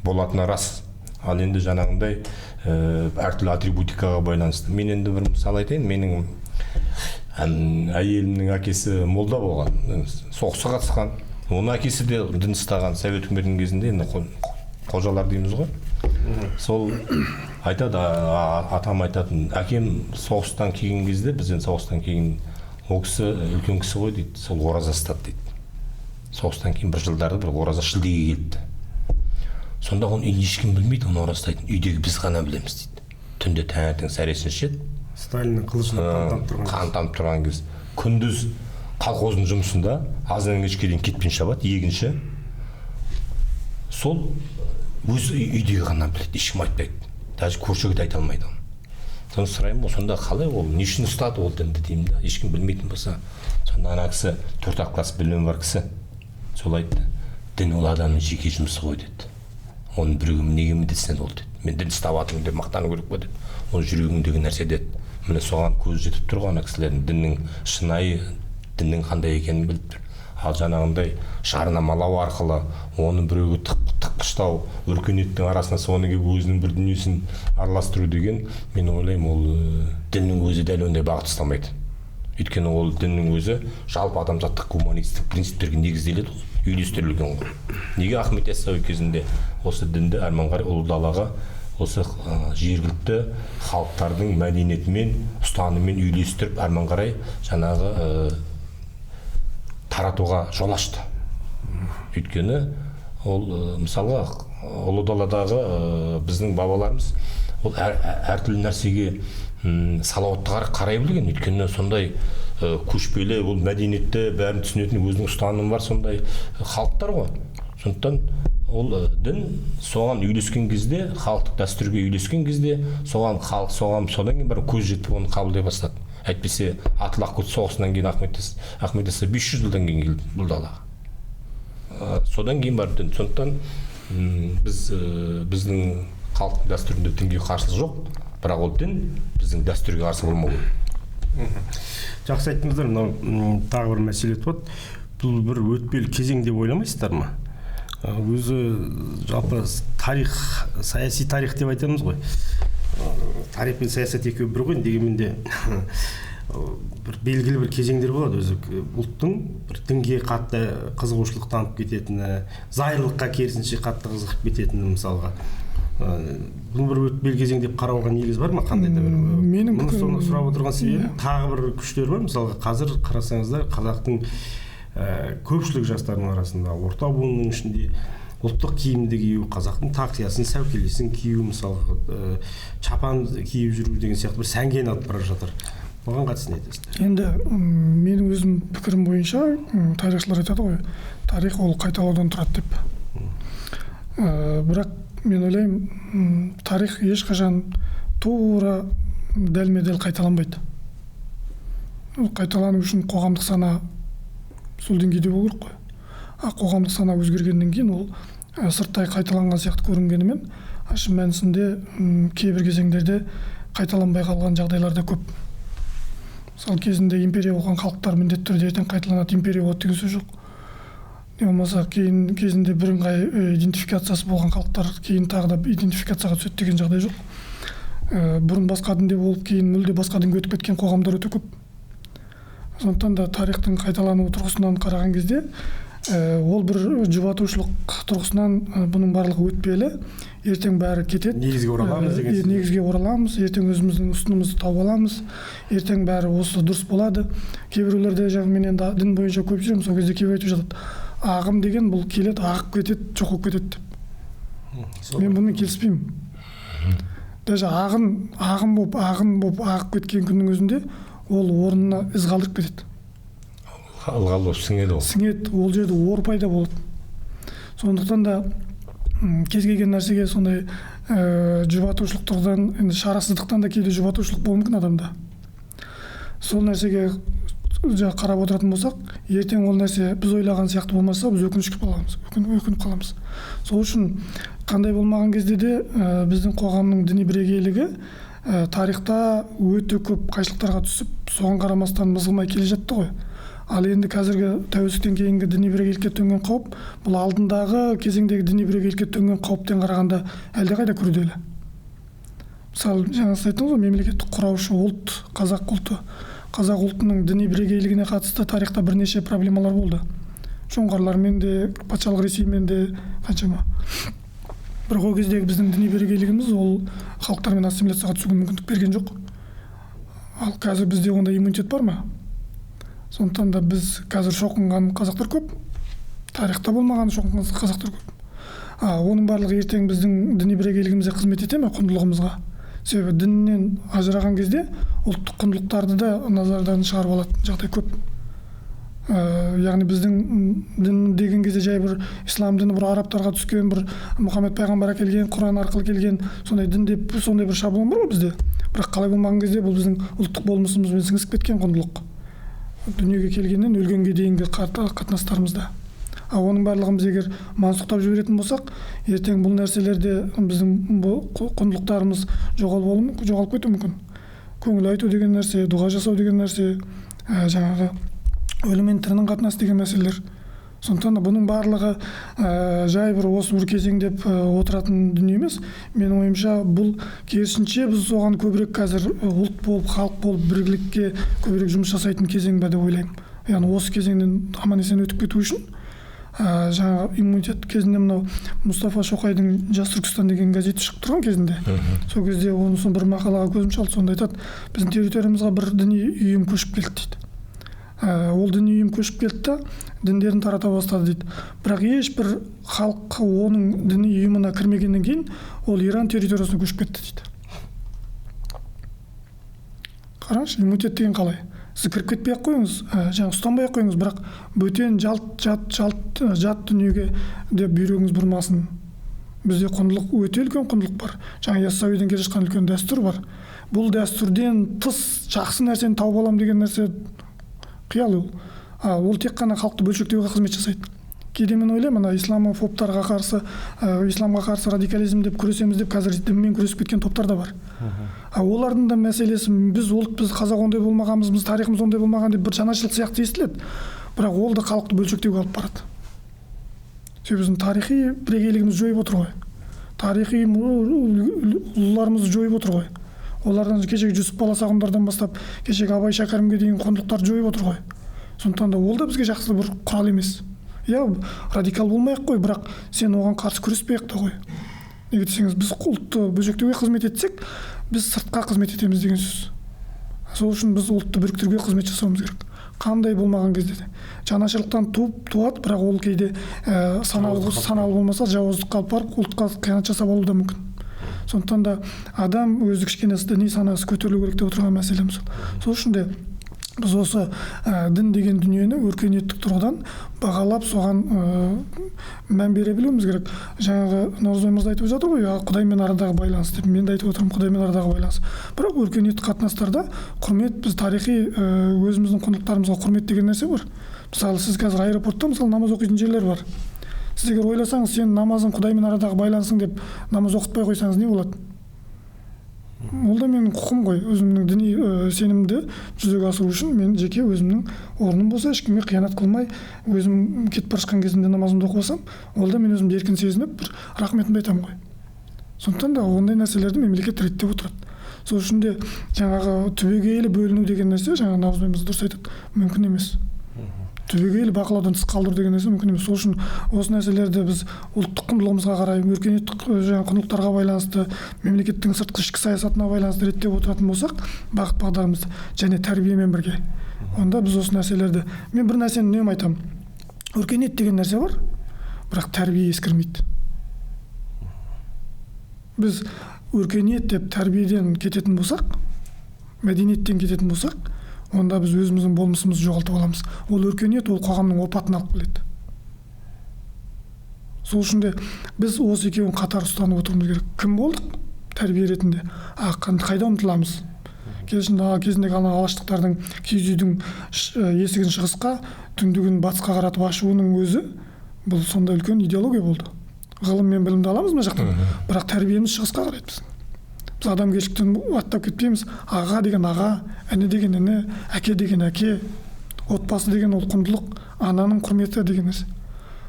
Speaker 1: болатыны рас. Ал енді жаңағындай әртүрлі атрибутикаға байланысты. Мен енді бір мысал айтайын. Менің әйелімнің әкесі молда болған, соғысқа қатысқан. Оның әкесі де дін ұстаған совет үкіметінің кезінде, енді қожалар дейміз ғой. Сол айтады, атам айтатын, әкем соғыстан келген кезде, біз енді соғыстан кейін, ол кісі үлкен кісі ғой дейді, сол ораза ұстады дейді. Соғыстан кейін бір жылдары бір ораза шілдеге келіпті. Сонда оны ешкім білмейді, оны ораза ұстайтын. Үйдегі біз ғана білеміз дейді. Түнде таңертең сәресін ішеді.
Speaker 2: Сталиннің қылышына қан тамып тұрған.
Speaker 1: Қан тамып тұрған кез. Күндіз колхоздың жұмысында азаннан кешке дейін кетпен шабады, егінші. Сол өз үйдегі ғана біледі, ешкім айтпайды. Даже көршіге де айта алмайды оны. Соны сұраймын, сонда қалай ол, не үшін ұстады ол дінді деймін да, ешкім білмейтін болса. Сонда ана кісі, 4-ақ класс білімі бар кісі, сол айтты, дін ол адамның жеке жұмысы ғой деді. Оның біреуге неге міндетсінеді ол деді. Мен дін ұстап жатырмын деп мақтану керек па деді. Ол жүрегіңдегі нәрсе деді. Міне соған көз жетіп тұр ғой ана кісілердің, діннің шынайы, діннің қандай екенін біліп тұр. Ал жаңағындай жарнамалау арқылы оны біреуге тыққыштау, өркениеттің арасына соны келіп өзінің бір дүниесін араластыру деген, мен ойлаймын, ол діннің өзі дәл ондай бағыт ұстамайды. Өйткені ол діннің өзі жалпы адамзаттық гуманистік принциптерге негізделеді ғой, үйлестірілген ғой. Неге Ахмет Яссауи кезінде осы дінді әрмен қарай ұлы далаға осы жергілікті халықтардың мәдениетімен, ұстанымымен үйлестіріп әрмен қарай жаңағы таратуға жол ашты. Өйткені ол мысалға ұлы даладағы біздің бабаларымыз ол әртүрлі нәрсеге салауатты қарай білген. Өйткені сондай көшпелі, ол мәдениетті бәрін түсінетін өзінің ұстанымы бар сондай халықтар ғой. Сондықтан ол дін соған үйлескен кезде, халықтық дәстүрге үйлескен кезде, соған халық соған содан кейін бір көз жетіп оны қабылдай бастады. Әйтпесе Атылақ көт соғысынан кейін Ахмет Яссауи 500 жылдан кейін келді бұл далаға. Содан кейін барып дін. Сондықтан біз біздің халықтың дәстүрінде дінге қарсылық жоқ, бірақ ол дін біздің дәстүрге қарсы болмау керек.
Speaker 2: Жақсы айттыңыздар. Мынау тағы бір мәселе туады. Бұл бір өтпелі кезең деп ойламайсыздар ма? Өзі жалпы тарих, саяси тарих деп айтамыз ғой. Тарих пен саясат екеуі бір ғой, дегенмен де бір белгілі бір кезеңдер болады. Өзі ұлттың бір дінге қатты қызығушылық танытып кететіні, зайырлыққа керісінше қатты қызығып кететіні мысалға. Бұл бір өтпелі кезең деп қарауға негіз бар ма қандай да бір?
Speaker 3: Менің
Speaker 2: соны сұрап отырған себебім тағы бір күштер бар. Мысалға қазір қарасаңыздар, қазақтың көпшілік жастарының арасында, орта буынның ішінде ұлттық киімді кию, қазақтың тақиясын, сәукелесін кию, мысалға чапан киіп жүру деген сияқты бір сәнге айналып бара жатыр. Оған қатысты не айтасыздар?
Speaker 3: Енді менің өзім пікірім бойынша, тарихшылар айтады ғой, тарих ол қайталаудан тұрады деп. Бірақ мен ойлаймын, тарих ешқашан тура дәлме-дәл қайталанбайды. Қайталану үшін қоғамдық сана сол деңгейде болу керек қой. А қоғамдық сана өзгергеннен кейін ол сырттай қайталанған сияқты көрінгенімен, шын мәнісінде кейбір кезеңдерде қайталанбай қалған жағдайлар да көп. Мысалы, кезінде империя болған халықтар міндетті түрде ертең қайталанады, империя болады деген сөз жоқ. Не болмаса кейін кезінде бірыңғай идентификациясы болған халықтар кейін тағы да идентификацияға түседі деген жағдай жоқ. Бұрын басқа дінде болып, кейін мүлде басқа дінге өтіп кеткен қоғамдар өте көп. Сондықтан да тарихтың қайталануы тұрғысынан қараған кезде, ол бір жұбатушылық тұрғысынан бұның барлығы өтпелі, ертең бәрі кетеді.
Speaker 2: Негізге ораламыз деген сөз.
Speaker 3: Негізге ораламыз, ертең өзіміздің ұсынымызды тауып аламыз, ертең бәрі осы дұрыс болады. Кейбіреулерде жаңа мен енді дін бойынша көп жүремін, сол кезде кейбір айтып жатады, ағым деген бұл келеді, ағып кетеді, жоқ болып кетеді деп. Мен бұнымен келіспеймін. Даже ағын болып ағып кеткен күннің өзінде ол орнына із қалдырып кетеді.
Speaker 1: Ылғал болып сіңеді ол.
Speaker 3: Сіңеді, ол жерде ор пайда болады. Сондықтан да кез келген нәрсеге сондай жұбатушылық тұрғыдан, енді шарасыздықтан да кейде жұбатушылық болуы мүмкін адамда. Сол нәрсеге қарап отыратын болсақ, ертең ол нәрсе біз ойлаған сияқты болмаса, біз өкінішке қаламыз, өкініп қаламыз. Сол үшін қандай болмаған кезде де біздің қоғамның діни бірегейлігі тарихта өте көп қайшылықтарға түсіп, соған қарамастан мызғымай келе жатты ғой. Ал енді қазіргі тәуелсіздіктен кейінгі діни бірегейлікке төнген қауіп, бұл алдындағы кезеңдегі діни бірегейлікке төнген қауіптен қарағанда әлдеқайда күрделі. Мысалы, жаңа сіз айттыңыз ғой, мемлекеттік құраушы ұлт, қазақ ұлты. Қазақ ұлтының діни бірегейлігіне қатысты тарихта бірнеше проблемалар болды. Жоңғарлармен де, патшалық Ресеймен де қаншама. Бірақ ол кездегі біздің діни бірегейлігіміз ол халықтармен ассимиляцияға түсуге мүмкіндік берген жоқ. Ал қазір бізде ондай иммунитет бар ма? Сондықтан да біз қазір шоқынған қазақтар көп, тарихта болмаған шоқынған қазақтар көп. Оның барлығы ертең біздің діни бірегейлігімізге қызмет ете ме, құндылығымызға? Себебі діннен ажыраған кезде ұлттық құндылықтарды да назардан шығарып алатын жағдай көп. Яғни біздің дін деген кезде жай бір ислам діні бір арабтарға түскен, бір Мұхаммед пайғамбар әкелген, Құран арқылы келген сондай дін деп сондай бір шаблон бар ғой бізде. Бірақ қалай болмаған кезде бұл біздің ұлттық болмысымызбен сіңісіп кеткен құндылық. Дүниеге келгеннен өлгенге дейінгі қатынастарымызда. А оның барлығын біз егер мансұқтап жіберетін болсақ, ертең бұл нәрселерде біздің құндылықтарымыз жоғалып кетуі мүмкін. Көңіл айту деген нәрсе, дұға жасау деген нәрсе, жаңағы өлім мен тірінің қатынасы деген мәселелер. Сондықтан да бұның барлығы жай бір осы бір кезең деп отыратын дүние емес. Менің ойымша, бұл керісінше біз соған көбірек қазір ұлт болып, халық болып бірлікке көбірек жұмыс жасайтын кезең ба деп ойлаймын. Яғни осы кезеңнен аман есен өтіп кету үшін жаңағы иммунитет кезінде мынау Мұстафа Шоқайдың «Жас Түркістан» деген газеті шығып тұрған кезінде. Сол кезде оның сон бір мақалаға көзім шалды, сонда айтады, біздің территориямызға бір діни ұйым көшіп келді дейді. Ол діни ұйым көшіп келді да діндерін тарата бастады дейді. Бірақ ешбір халық оның діни ұйымына кірмегеннен кейін ол Иран территориясына көшіп кетті дейді. Қараңызшы, иммунитет деген қалай? Сіз кіріп кетпей ақ қойыңыз, жаңа ұстанбай ақ қойыңыз, бірақ бөтен жат дүниеге деп бүйрегіңіз бұрмасын. Бізде құндылық, өте үлкен құндылық бар. Жаңа Яссауиден келе жатқан үлкен дәстүр бар. Бұл дәстүрден тыс жақсы нәрсені тауып алам деген нәрсе қиял ол. Ол тек қана халықты бөлшектеуге қызмет жасайды. Кейде мен ойлаймын, ана исламофобтарға қарсы, исламға қарсы радикализм деп күресеміз деп қазір дінмен күресіп кеткен топтар да бар. Олардың да мәселесі, біз ұлт, біз қазақ ондай болмағанбыз, біз тарихымыз ондай болмаған деп бір жанашырлық сияқты естіледі. Бірақ ол да халықты бөлшектеуге алып барады. Себебі біздің тарихи бірегейлігімізді жойып отыр ғой. Тарихи ұлыларымызды жойып отыр ғой. Олардан кешегі Жүсіп Баласағұндардан бастап кешегі Абай Шәкәрімге дейін құндылықтарды жойып отыр ғой. Сондықтан да ол да бізге жақсы бір құрал емес. Иә, радикал болмай-ақ қой, бірақ сен оған қарсы күреспей-ақ та қой. Неге десеңіз, біз ұлтты бөлшектеуге қызмет етсек, біз сыртқа қызмет етеміз деген сөз. Сол үшін біз ұлтты біріктіруге қызмет жасауымыз керек. Қандай болмаған кезде де. Жанашырлықтан туады, бірақ ол кейде саналы болмаса жауыздыққа алып барып, ұлтқа қиянат жасап алуы да мүмкін. Сондықтан да адам өзі кішкене діни санасы көтерілу керек деп отырған мәселем сол. Сол үшін де біз осы дін деген дүниені өркениеттік тұрғыдан бағалап, соған мән бере білуіміз керек. Жаңағы Наурызбай мырза айтып жатыр ғой, Құдаймен арадағы байланыс деп. Мен де айтып отырмын, Құдаймен арадағы байланыс. Бірақ өркениеттік қатынастарда құрмет, біз тарихи өзіміздің құндылықтарымызға құрмет деген нәрсе бар. Мысалы, сіз қазір аэропортта, мысалы, намаз оқитын жерлер бар. Сіз егер ойласаңыз, сен намазың Құдаймен арадағы байланысың деп намаз оқытпай қойсаңыз не болады? Ол да менің құқым ғой, өзімнің діни сенімді жүзеге асыру үшін мен жеке өзімнің орным болса, ешкімге қиянат қылмай, өзім кетіп бара жатқан кезімде намазымды оқып алсам, ол да мен өзімді еркін сезініп, бір рахметімді айтамын ғой. Сондықтан да ондай нәрселерді мемлекет реттеп отырады. Сол үшін де жаңағы түбегейлі бөліну деген нәрсе, жаңағы Наурызбай мырза дұрыс айтады, мүмкін емес. Түбегейлі бақылаудан тыс қалдыру деген нәрсе мүмкін емес. Сол үшін осы нәрселерді біз ұлттық құндылығымызға қарай, өркениеттік жаңа құндылықтарға байланысты, мемлекеттің сыртқы ішкі саясатына байланысты реттеп отыратын болсақ, бағыт бағдарымызды және тәрбиемен бірге. Онда біз осы нәрселерді, мен бір нәрсені үнемі айтамын. Өркениет деген нәрсе бар, бірақ тәрбие ескірмейді. Біз өркениет деп тәрбиеден кететін болсақ, мәдениеттен кететін болсақ, онда біз өзіміздің болмысымызды жоғалтып аламыз. Ол өркениет, ол қоғамның опатын алып келеді. Сол үшін де біз осы екеуін қатар ұстанып отыруымыз керек. Кім болдық тәрбие ретінде? Қайда ұмтыламыз? Кезіндегі ана алаштықтардың киіз үйдің есігін шығысқа, түндігін батысқа қаратып ашуының өзі бұл сондай үлкен идеология болды. Ғылым мен білімді аламыз мына жақтан, бірақ тәрбиеміз шығысқа қарайды біздің. Біз адамгершіліктен аттап кетпейміз. Аға деген аға, іні деген іні, әке деген әке, отбасы деген ол құндылық, ананың құрметі деген нәрсе.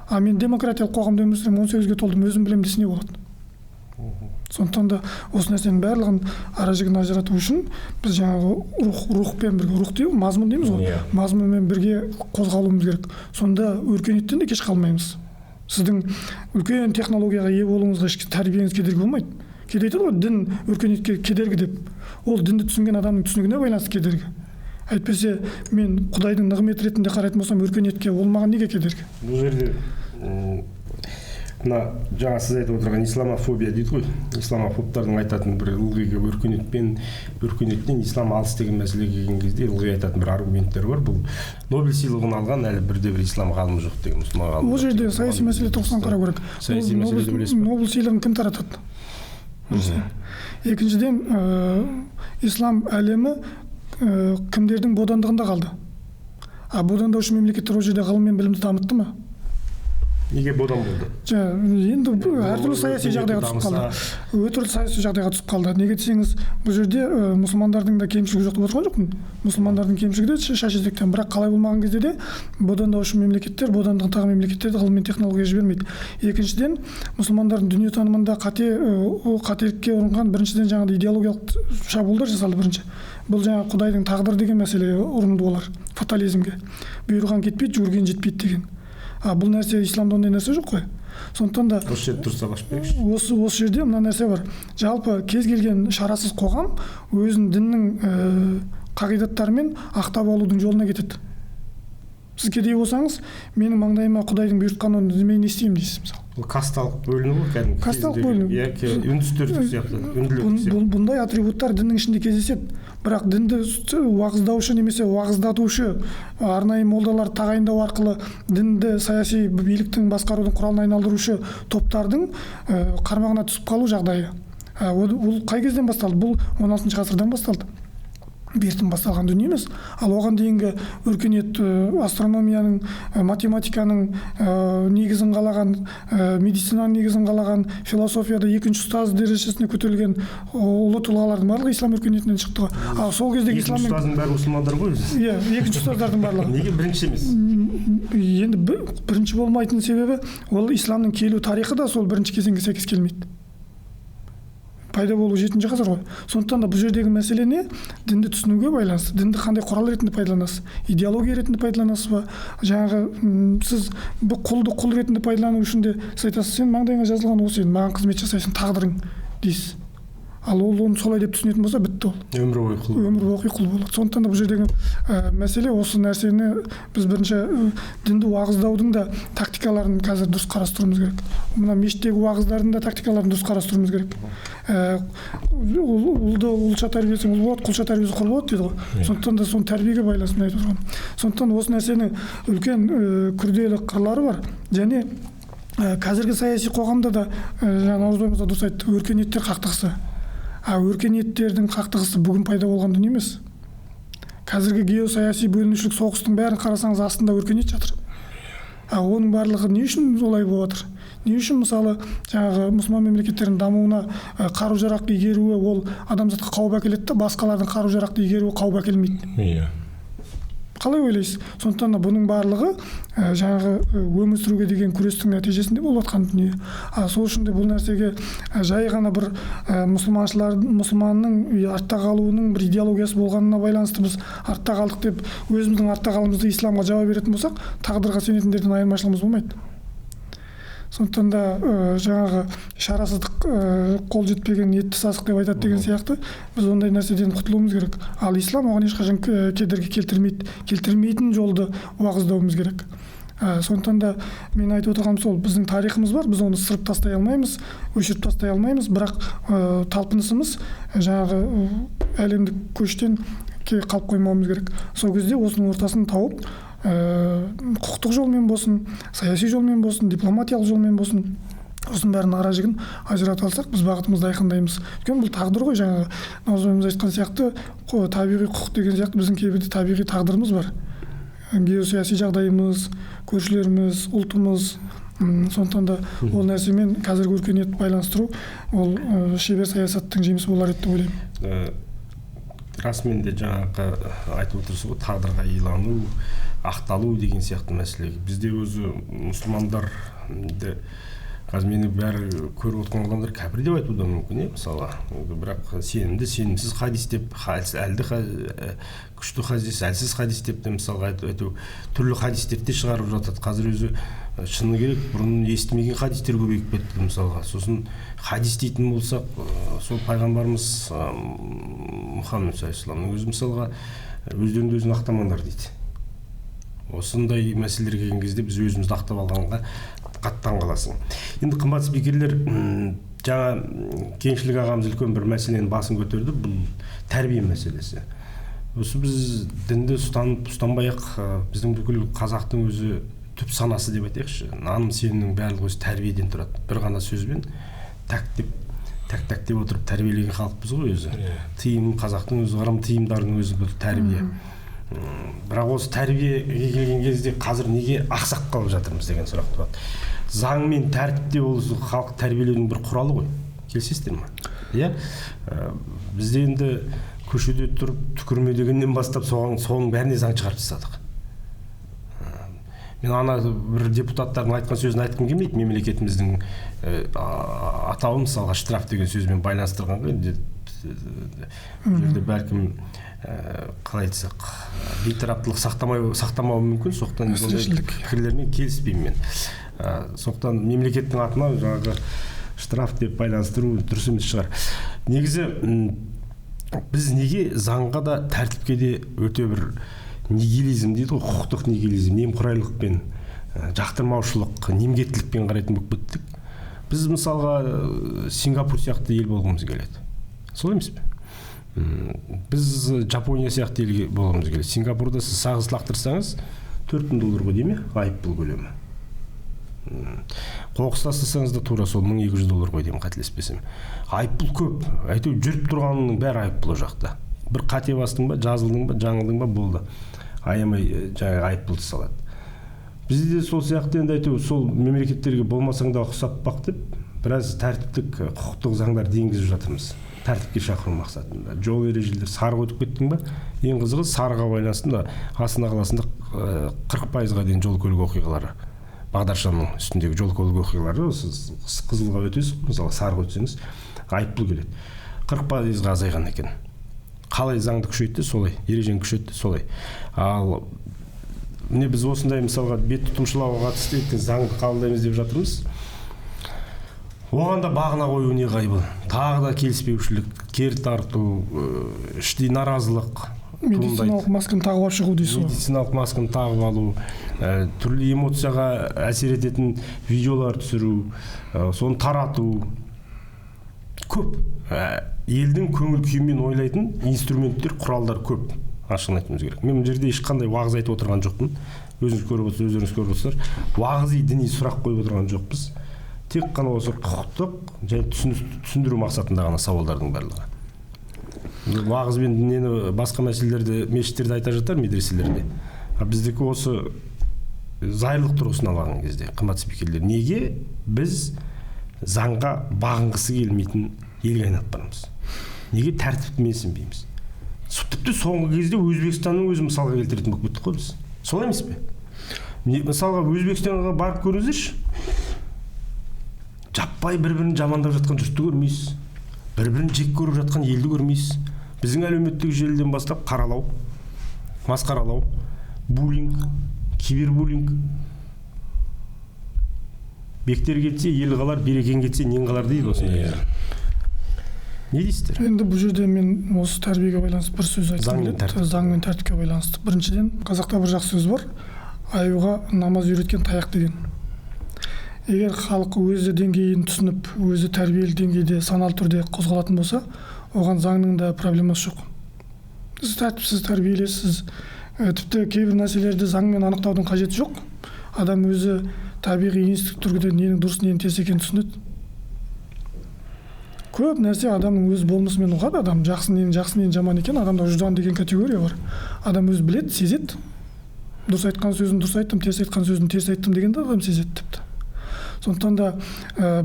Speaker 3: А мен демократиялық қоғамда өмір сүремін, 18-ге толдым, өзім білемін десе не болады? Сондықтан да осы нәрсенің барлығын ара жігін ажырату үшін біз жаңағы рухпен бірге, рух дейміз, мазмұн дейміз ғой, мазмұнмен бірге қозғалуымыз керек. Сонда өркениеттен де кеш қалмаймыз. Сіздің үлкен технологияға ие болуыңызға ешкім тәрбиеңіз кедергі болмайды. Кейде айтады ғой, дін өркениетке кедергі деп. Ол дінді түсінген адамның түсінігіне байланысты кедергі. Әйтпесе мен Құдайдың нығметі ретінде қарайтын болсам, өркениетке ол маған неге кедергі?
Speaker 2: Бұл жерде мына жаңа сіз айтып отырған исламофобия дейді ғой. Исламофобтардың айтатын бір ылғи өркениеттен ислам алыс деген мәселеге келген кезде ылғи айтатын бір аргументтер бар. Бұл Нобель сыйлығын алған әлі бірде-бір ислам ғалымы жоқ деген, мұсылман ғалымы.
Speaker 3: Ол жерде саяси мәселе тұрғысынан қарау керек.
Speaker 2: Саяси мәселе деп ойлайсыз ба?
Speaker 3: Нобель сыйлығын кім таратады? Екіншіден, ислам әлемі кімдердің бодандығында қалды? А бодандаушы мемлекеттер ол жерде ғылым мен білімді дамытты ма?
Speaker 2: Неге бодан болды?
Speaker 3: Енді әртүрлі саяси жағдайға түсіп қалды. Өтүрлі саяси жағдайға түсіп қалды. Неге десеңіз, бұл жерде мұсылмандардың да кемшілігі жоқ деп отырған жоқпын. Мұсылмандардың кемшілігі де шаш етектен. Бірақ қалай болмаған кезде де бодандаушы мемлекеттер, бодандықтағы мемлекеттерді ғылым мен технология жібермейді. Екіншіден, мұсылмандардың дүниетанымында қателікке ұрынған біріншіден жаңағыдай идеологиялық шабуылдар жасалды бірінші. Бұл жаңа Құдайдың тағдыры деген мәселе ұрынды олар, фатализмге. Бұйырған кетпейді, жүгірген жетпейді деген. Бұл нәрсе исламда ондай нәрсе жоқ қой. Сондықтан да
Speaker 2: осы жерде дұрыстап ашып беріңізші.
Speaker 3: Осы жерде мына нәрсе бар. Жалпы кез келген шарасыз қоғам өзін діннің қағидаттарымен ақтап алудың жолына кетеді. Сіз кедей болсаңыз, менің маңдайыма Құдайдың бұйыртқанын мен не істеймін дейсіз мысалы.
Speaker 2: Бұл касталық бөліну ғой кәдімгі.
Speaker 3: Касталық бөліну.
Speaker 2: Иә, үндістердікі сияқты, үнділердікі сияқты.
Speaker 3: Бұндай атрибуттар діннің ішінде кездеседі. Бірақ дінді уағыздаушы немесе уағыздатушы арнайы молдалар тағайындау арқылы дінді саяси биліктің басқарудың құралына айналдырушы топтардың қармағына түсіп қалу жағдайы. Ол қай кезден басталды? Бұл 16 ғасырдан басталды. бертін басталған дүние емес. Ал оған дейінгі өркениет астрономияның, математиканың негізін қалаған, медицинаның негізін қалаған, философияда екінші ұстаз дәрежесіне көтерілген ұлы тұлғалардың барлығы ислам өркениетінен шықты ғой. Ал сол кездегі
Speaker 2: ислам ұстаздың бәрі мұсылмандар ғой өзі.
Speaker 3: Иә, екінші ұстаздардың барлығы.
Speaker 2: Неге бірінші емес?
Speaker 3: Енді бірінші болмайтын себебі ол исламның келу тарихы да сол бірінші кезеңге сәйкес келмейді. Пайда болу 7 ғасыр ғой. Сондықтан да бұл жердегі мәселе не? Дінді түсінуге байланысты. Дінді қандай құрал ретінде пайдаланасыз? Идеология ретінде пайдаланасыз ба? Жаңағы сіз бұл құлды құл ретінде пайдалану үшін де сіз айтасыз, сен маңдайыңа жазылған осы, енді маған қызмет жасайсың, тағдырың дейсіз. Ал ол оны солай деп түсінетін болса, бітті ол.
Speaker 2: Өмір бойы құл.
Speaker 3: Өмір бойы құл болады. Сондықтан да бұл жердегі мәселе осы нәрсені біз бірінші дінді уағыздаудың да тактикаларын қазір дұрыс қарастыруымыз керек. Мына мешіттегі уағыздардың да тактикаларын дұрыс қарастыруымыз керек. Ұлды ұлша тәрбиесі ұл болады, құлша тәрбиесі құл болады дейді ғой. Сондықтан да соны тәрбиеге байланысты мен айтып отырғаным. Сондықтан осы нәрсенің үлкен күрделі қырлары бар. Және қазіргі саяси қоғамда да жаңа Наурызбай мырза дұрыс айтты, өркениеттер қақтығысы. А өркениеттердің қақтығысы бүгін пайда болған дүние емес. Қазіргі геосаяси бөлінушілік соғыстың бәрін қарасаңыз, астында өркениет жатыр. А оның барлығы не үшін олай болып жатыр? Не үшін мысалы жаңағы мұсылман мемлекеттерінің дамуына қару-жарақ игеруі ол адамзатқа қауіп әкеледі де, басқалардың қару-жарақты игеруі қауіп әкелмейді?
Speaker 1: Иә.
Speaker 3: Қалай ойлайсыз? Сондықтан да бұның барлығы жаңағы өмір сүруге деген күрестің нәтижесінде болып жатқан дүние. Сол үшін де бұл нәрсеге жай ғана бір мұсылманның артта қалуының бір идеологиясы болғанына байланысты біз артта қалдық деп өзіміздің артта қалуымызды исламға жауап беретін болсақ, тағдырға сенетіндерден айырмашылығымыз болмайды. Сондықтан да жаңағы шарасыздық қол жетпеген етті сасық деп айтады деген сияқты, біз ондай нәрседен құтылуымыз керек. Ал ислам оған ешқашан кедергі келтірмейтін жолды уағыздауымыз керек. Сондықтан да мен айтып отырғаным сол, біздің тарихымыз бар, біз оны сырып тастай алмаймыз, өшіріп тастай алмаймыз, бірақ талпынысымыз жаңағы әлемдік көштен қалып қоймауымыз керек. Сол кезде осының ортасын тауып, құқықтық жолмен болсын, саяси жолмен болсын, дипломатиялық жолмен болсын, осының бәрін ара жігін ажырата алсақ, біз бағытымызды айқындаймыз. Өйткені бұл тағдыр ғой, жаңағы Наурызбай мырза айтқан сияқты, табиғи құқық деген сияқты біздің кейбірде табиғи тағдырымыз бар. Геосаяси жағдайымыз, көршілеріміз, ұлтымыз. Сондықтан да ол нәрсемен қазіргі өркениет байланыстыру ол шебер саясаттың жемісі болар еді деп ойлаймын.
Speaker 2: Расымен де жаңағы айтып отырсыз ғой, тағдырға илану, ақталу деген сияқты мәселе. Бізде өзі мұсылмандар қазір мені бәрі көріп отырған адамдар кәпір деп айтуы да мүмкін, мысалға. Бірақ сенімді, сенімсіз хадис деп, әлді күшті хадис, әлсіз хадис деп те мысалға айту, түрлі хадистерді де шығарып жатады. Қазір өзі шыны керек, бұрын естімеген хадистер көбейіп кетті мысалға. Сосын хадис дейтін болсақ, сол пайғамбарымыз Мұхаммед саллаллаху өзі мысалға өздеріңді өзің ақтамаңдар дейді. Осындай мәселелер келген кезде біз өзімізді ақтап алғанға қаттан қаласың. Енді қымбат спикерлер, жаңа Кеңшілік ағамыз үлкен бір мәселенің басын көтерді, бұл тәрбие мәселесі. Осы біз дінді ұстанып, ұстанбай-ақ, біздің бүкіл қазақтың өзі түп санасы деп айтайықшы, наным сенімнің барлығы өзі тәрбиеден тұрады. Бір ғана сөзбен тәк деп, тәк тәк деп отырып тәрбиелеген халықпыз ғой өзі. Тыйым, қазақтың өзі ырым тыйымдарының өзі бір тәрбие. Бірақ осы тәрбиеге келген кезде қазір неге ақсақ қалып жатырмыз деген сұрақ туады. Заң мен тәртіп те ол халық тәрбиелеудің бір құралы ғой. Келісесіздер ме? Иә. Бізде енді көшеде тұрып түкірме дегеннен бастап соның бәріне заң шығарып тастадық. Мен ана бір депутаттардың айтқан сөзін айтқым келмейді. Мемлекетіміздің атауын мысалға штраф деген сөзбен байланыстырғанға енді бұл жерде бәлкім қалай айтсақ, бейтараптылық сақтамауы мүмкін, сондықтан ондай пікірлермен келіспеймін мен. Сондықтан мемлекеттің атына жаңағы штраф деп байланыстыру дұрыс емес шығар. Негізі біз неге заңға да тәртіпке де өте бір нигилизм дейді ғой, құқықтық нигилизм, немқұрайлықпен, жақтырмаушылық, немгеттілікпен қарайтын болып кеттік. Біз мысалға Сингапур сияқты ел болғымыз келеді. Солай емес пе? Біз Жапония сияқты ел болғымыз келеді. Сингапурда сіз сағыз лақтырсаңыз $4000 ғой дей ме айыппұл көлемі. Қоқыс тастасаңыз да тура сол $1200 ғой деймін, қателеспесем. Айыппұл көп. Әйтеуір жүріп тұрғанның бәрі айыппұл ол жақта. Бір қате бастың ба, жазылдың ба, жаңылдың ба, болды. Аямай жаңағы айыппұлды салады. Бізде де сол сияқты енді әйтеуір сол мемлекеттерге болмасаң да ұқсап бақ деп біраз тәртіптік құқықтық заңдарды енгізіп жатырмыз. Тәртіпке шақыру мақсатында. Жол ережелері, сарыға өтіп кеттің ба? Ең қызығы сарыға байланысты да Астана қаласында 40%-ға дейін жол көлік оқиғалары, бағдаршамның үстіндегі жол көлік оқиғалары, осы қызылға өтесіз, мысалы сарыға өтсеңіз айыппұл келеді. 40%-ға азайған екен. Қалай заңды күшейтті, солай, ережені күшейтті, солай. Ал міне біз осындай мысалға бет тұтымшылауға қатысты ертең заңды қабылдаймыз деп жатырмыз. Оған да бағына қою не қайбыл. Тағы да келіспеушілік, кері тарту, іштей наразылық.
Speaker 3: Медициналық масканы тағып алып шығу дейсіз ғой.
Speaker 2: Медициналық масканы тағып алу, түрлі эмоцияға әсер ететін видеолар түсіру, соны тарату. Көп. Елдің көңіл күйімен ойлайтын инструменттер, құралдар көп. Ашығын айтуымыз керек. Мен бұл жерде ешқандай уағыз айтып отырған жоқпын. Өзіңіз көріп отырсыз, өздеріңіз көріп отырсыздар. Уағызи діни сұрақ қойып отырған жоқпыз. Тек қана осы құқықтық және түсіндіру мақсатында ғана сауалдардың барлығы. Уағыз бен нені, басқа мәселелерді мешіттерде айта жатар, медреселерде. А біздікі осы зайырлық тұрғысынан алған кезде, қымбат спикерлер, неге біз заңға бағынғысы келмейтін елге айналып барамыз? Неге тәртіпті менсінбейміз? Тіпті соңғы кезде Өзбекстанның өзі мысалға келтіретін болып кеттік қой біз. Солай емес пе? Мысалға Өзбекстанға барып көріңіздерші. Жаппай бір-бірін жамандап жатқан жұртты көрмейсіз. Бір-бірін жек көріп жатқан елді көрмейсіз. Біздің әлеуметтік желіден бастап қаралау, масқаралау, буллинг, кибербуллинг. Бектер кетсе, ел қалар, берекең кетсе, нең қалар дейді осындай. Не дейсіздер?
Speaker 3: Енді бұл жерде мен осы тәрбиеге байланысты бір сөз айтқым келеді. Заң мен тәртіпке байланысты. Біріншіден, қазақта бір жақсы сөз бар. Аюға намаз үйреткен таяқ деген. Егер халық өзі деңгейін түсініп, өзі тәрбиелі деңгейде саналы түрде қозғалатын болса, оған заңның да проблемасы жоқ. Сіз тәртіпсіз тәрбиелесіз. Тіпті кейбір нәрселерді заңмен анықтаудың қажеті жоқ. Адам өзі табиғи инстинкт түрде ненің дұрыс, ненің теріс екенін түсінеді. Көп нәрсе адамның өз болмысымен ұғады. Адам жақсы ненің жақсы, ненің жаман екен, адамда ұждан деген категория бар. Адам өзі біледі, сезеді. Дұрыс айтқан сөзін дұрыс айттым, теріс айтқан сөзін теріс айттым дегенді адам сезеді тіпті. Сондықтан да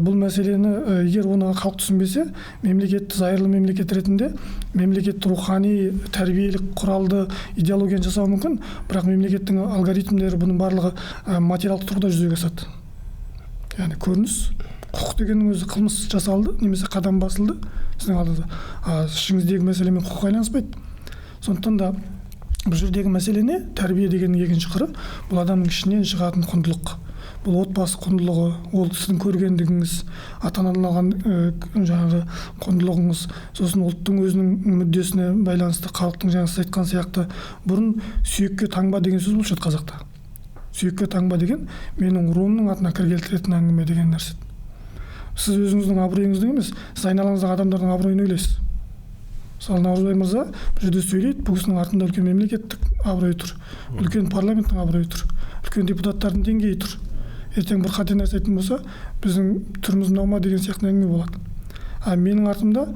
Speaker 3: бұл мәселені, егер оны халық түсінбесе, мемлекет зайырлы мемлекет ретінде мемлекет рухани тәрбиелік құралды идеологияны жасауы мүмкін, бірақ мемлекеттің алгоритмдері бұның барлығы материалдық тұрғыда жүзеге асады. Яғни көрініс, құқық дегеннің өзі қылмыс жасалды, немесе қадам басылды сіздің алдыңызда. Ішіңіздегі мәселемен құқық байланыспайды. Сондықтан да бұл жердегі мәселе не? Тәрбие дегеннің екінші қыры, бұл адамның ішінен шығатын құндылық. Бұл отбасы құндылығы, ол сіздің көргендігіңіз, ата-анадан алған жаңағы құндылығыңыз, сосын ұлттың өзінің мүддесіне байланысты, халықтың жаңа сіз айтқан сияқты бұрын сүйекке таңба деген сөз болушы еді қазақта. Сүйекке таңба деген менің руымның атына кір келтіретін әңгіме деген нәрсе. Сіз өзіңіздің абыройыңыздың емес, сіз айналаңыздағы адамдардың абыройын ойлайсыз. Мысалы, Наурызбай мырза бұл жерде сөйлейді, бұл кісінің артында үлкен мемлекеттік абырой тұр, үлкен парламенттің абыройы тұр, үлкен депутаттардың деңгейі тұр. Ертең бір қате нәрсе айтатын болса, біздің түріміз мынау ма деген сияқты әңгіме болады. А менің артымда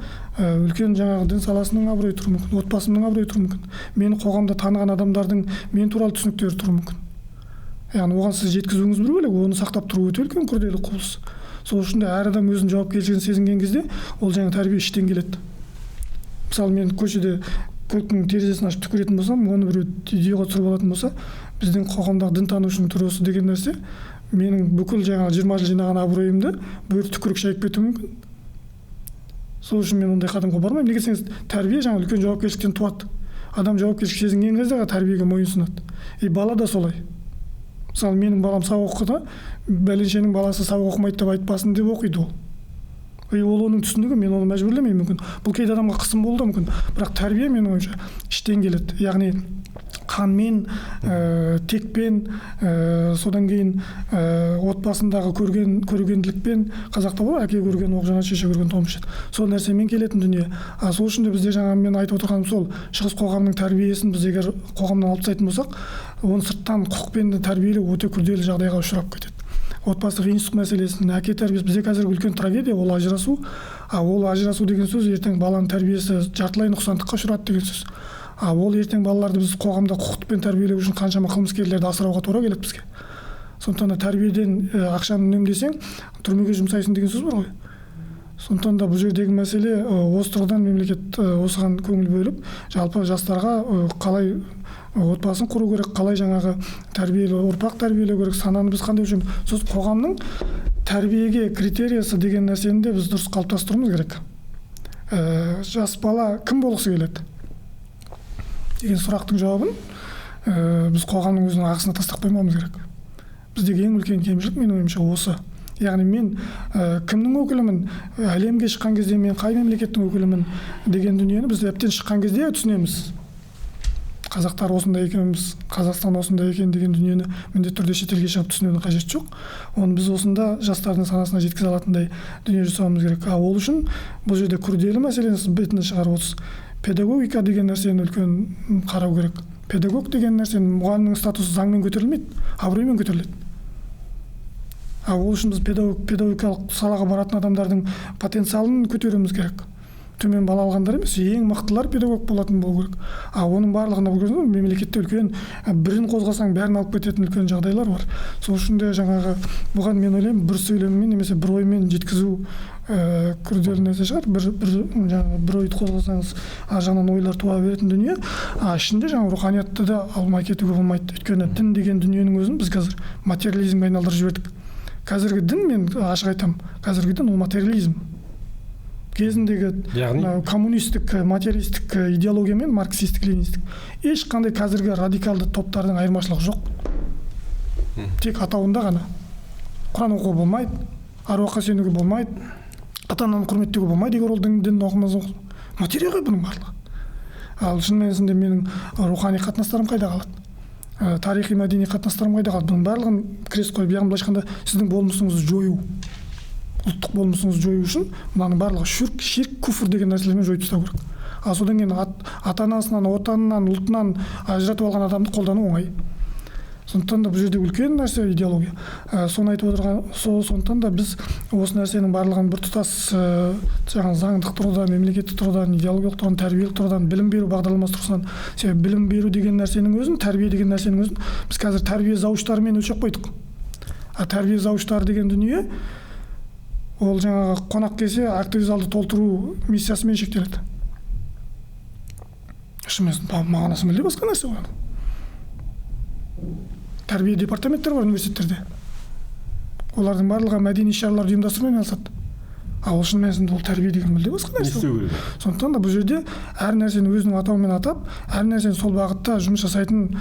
Speaker 3: үлкен жаңағы дін саласының абыройы тұруы мүмкін, отбасымның абыройы тұруы мүмкін, мені қоғамда таныған адамдардың мен туралы түсініктері тұруы мүмкін. Яғни оған сіз жеткізуіңіз бір бөлек, оны сақтап тұру өте үлкен күрделі құбылыс. Сол үшін де әр адам өзінің жауапкершілігін сезінген кезде ол жаңа тәрбие іштен келеді. Мысалы, мен көшеде көліктің терезесін ашып түкіретін болсам, оны біреу видеоға түсіріп алатын болса, біздің қоғамдағы дін танушының түрі осы деген нәрсе менің бүкіл жаңағы 20 жыл жинаған абыройымды бір түкірік шайып кетуі мүмкін. Сол үшін мен ондай қадамға бармаймын. Неге десеңіз, тәрбие жаңа үлкен жауапкершіліктен туады. Адам жауапкершілік сезінген кезде тәрбиеге мойынсұнады. И бала да солай. Мысалы, менің балам сабақ оқыды, бәленшенің баласы сабақ оқымайды деп айтпасын деп оқиды ол. И ол оның түсінігі, мен оны мәжбүрлемеймін мүмкін. Бұл кейде адамға қысым болуы да мүмкін. Бірақ тәрбие менің ойымша іштен келеді. Яғни қанмен, текпен, содан кейін отбасындағы көргенділікпен, қазақта бар, әке көрген оқ жанады, шеше көрген тон пішеді. Сол нәрсемен келетін дүние. А сол үшін де бізде жаңа мен айтып отырғаным сол, шығыс қоғамының тәрбиесін біз егер қоғамнан алып тастайтын болсақ, оны сырттан құқықпен тәрбиелеу өте күрделі жағдайға ұшырап кетеді. Отбасылық институт мәселесін, әке тәрбиесі. Бізде қазір үлкен трагедия ол ажырасу. А ол ажырасу деген сөз ертең баланың тәрбиесі жартылай нұқсандыққа ұшырады деген сөз. А ол ертең балаларды біз қоғамда құқықпен тәрбиелеу үшін қаншама қылмыскерлерді асырауға тура келеді бізге. Сондықтан да тәрбиеден ақшаны үнемдесең, түрмеге жұмсайсың деген сөз бар ғой. Сондықтан да бұл жердегі мәселе осы тұрғыдан мемлекет осыған көңіл бөліп, жалпы жастарға қалай отбасын құру керек, қалай жаңағы тәрбиелі ұрпақ тәрбиелеу керек, сананы біз қандай үшін. Сосын қоғамның тәрбиеге критериясы деген нәрсені де біз дұрыс қалыптастыруымыз керек. Жас бала кім болғысы келеді деген сұрақтың жауабын біз қоғамның өзінің ағысына тастап қоймауымыз керек. Біздегі ең үлкен кемшілік менің ойымша осы. Яғни мен кімнің өкілімін, әлемге шыққан кезде мен қай мемлекеттің өкілімін деген дүниені біз әбден шыққан кезде түсінеміз. Қазақтар осындай екенбіз, Қазақстан осындай екен деген дүниені міндетті түрде шетелге шығып түсінудің қажеті жоқ. Оны біз осында жастардың санасына жеткізе алатындай дүние жасауымыз керек. А ол үшін бұл жерде күрделі мәселені сіз бетіне шығарып отырсыз. Педагогика деген нәрсені үлкен қарау керек. Педагог деген нәрсені мұғалімнің статусы заңмен көтерілмейді, абыроймен көтеріледі. А ол үшін біз педагогикалық салаға баратын адамдардың потенциалын көтеруіміз керек. Төмен бала алғандар емес, ең мықтылар педагог болатын болу керек. А оның барлығында бұл мемлекетте үлкен бірін қозғасаң бәрін алып кететін үлкен жағдайлар бар. Сол үшін де жаңағы бұған мен ойлаймын бір сөйлеммен немесе бір оймен жеткізу күрделі нәрсе шығар. Бір жаңағы бір ойды қозғасаңыз ар жағынан ойлар туа беретін дүние. А ішінде жаңағы руханиятты да алмай кетуге болмайды. Өйткені дін деген дүниенің өзін біз қазір материализмге айналдырып жібердік. Қазіргі дін, мен ашық айтамын, қазіргі дін ол материализм. Кезіндегі
Speaker 2: яғни
Speaker 3: коммунистік, материалистік идеология мен марксистік, ленинистік ешқандай қазіргі радикалды топтардың айырмашылығы жоқ. Тек атауында ғана. Құран оқуға болмайды, аруаққа сенуге болмайды, ата ананы құрметтеуге болмайды егер ол дін оқымаса. Материя ғой бұның барлығы. Ал шын мәнісінде менің рухани қатынастарым қайда қалады? Тарихи мәдени қатынастарым қайда қалады? Бұның барлығын крест қойып, яғни былайша айтқанда сіздің болмысыңызды жою, ұлттық болмысыңызды жою үшін мынаның барлығы ширк, ширк, күфір деген нәрселермен жойып тастау керек. Ал содан кейін ата анасынан, отанынан, ұлтынан ажыратып алған адамды қолдану оңай. Сондықтан да бұл жерде үлкен нәрсе идеология. Соны айтып отырған, сондықтан да біз осы нәрсенің барлығын біртұтас жаңағы заңдық тұрғыдан, мемлекеттік тұрғыдан, идеологиялық тұрғыдан, тәрбиелік тұрғыдан, білім беру бағдарламасы тұрғысынан, себебі білім беру деген нәрсенің өзін, тәрбие деген нәрсенің өзін біз қазір тәрбие зауыштарымен өлшеп қойдық. А тәрбие зауыштары деген дүние ол жаңағы қонақ келсе актовый залды толтыру миссиясымен шектеледі. Шын мағынасы мүлде басқа нәрсе ғой. Тәрбие департаменттері бар университеттерде. Олардың барлығы мәдени іс-шараларды ұйымдастырумен айналысады. А ол шын мәнісінде ол тәрбие деген мүлде басқа
Speaker 2: не
Speaker 3: нәрсе.
Speaker 2: істеу керек?
Speaker 3: Сондықтан да бұл жерде әр нәрсені өзінің атауымен атап, әр нәрсені сол бағытта жұмыс жасайтын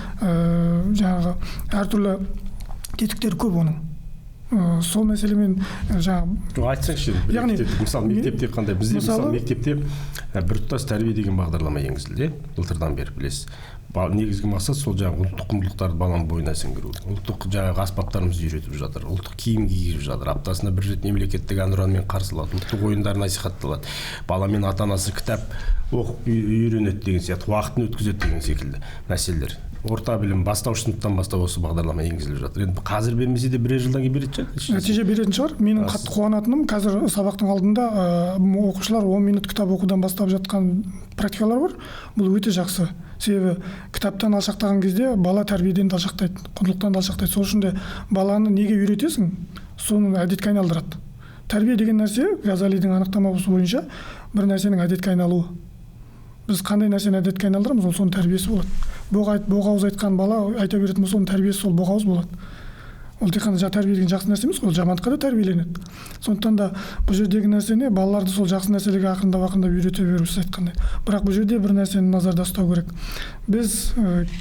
Speaker 3: жаңағы әртүрлі тетіктер көп оның. Сол мәселемен жаңағы
Speaker 2: Жоқ, айтсаңшы,
Speaker 3: Яғни,
Speaker 2: мысалы мектепте қандай? Бізде мысалы
Speaker 3: мысалы-
Speaker 2: мектепте біртұтас тәрбие деген бағдарлама енгізілді, былтырдан бері, білесіз. Негізгі мақсат сол жаңағы ұлттық құндылықтарды баланың бойына сіңіру. Ұлттық жаңағы аспаптарымызды үйретіп жатыр, ұлттық киім кигізіп жатыр, аптасына бір рет мемлекеттік әнұранмен қарсы алады, ұлттық ойындар насихатталады, бала мен ата анасы кітап оқып үйренеді деген сияқты, уақытын өткізеді деген секілді мәселелер. Орта білім, бастауыш сыныптан бастап осы бағдарлама енгізіліп жатыр. Енді қазір бермесе де бірер жылдан кейін беретін шығар.
Speaker 3: Нәтиже беретін шығар. Менің қатты қуанатыным, қазір сабақтың алдында оқушылар 10 минут кітап оқудан бастап жатқан практикалар бар. Бұл өте жақсы. Себебі кітаптан алшақтаған кезде бала тәрбиеден де алшақтайды, құндылықтан да алшақтайды. Сол үшін де баланы неге үйретесің, соны әдетке айналдырады. Тәрбие деген нәрсе Газалидің анықтамасы бойынша бір нәрсенің әдетке айналуы. Біз қандай нәрсені әдетке айналдырамыз, ол соның тәрбиесі болады. Боқ ауыз айтқан бала айта беретін болса, оның тәрбиесі сол боқ ауыз болады. Ол тек қана тәрбие деген жақсы нәрсе емес қой, ол жамандыққа да тәрбиеленеді. Сондықтан да бұл жердегі нәрсені балаларды сол жақсы нәрселерге ақырындап ақырындап үйрете беру, сіз айтқандай. Бірақ бұл жерде бір нәрсені назарда ұстау керек. Біз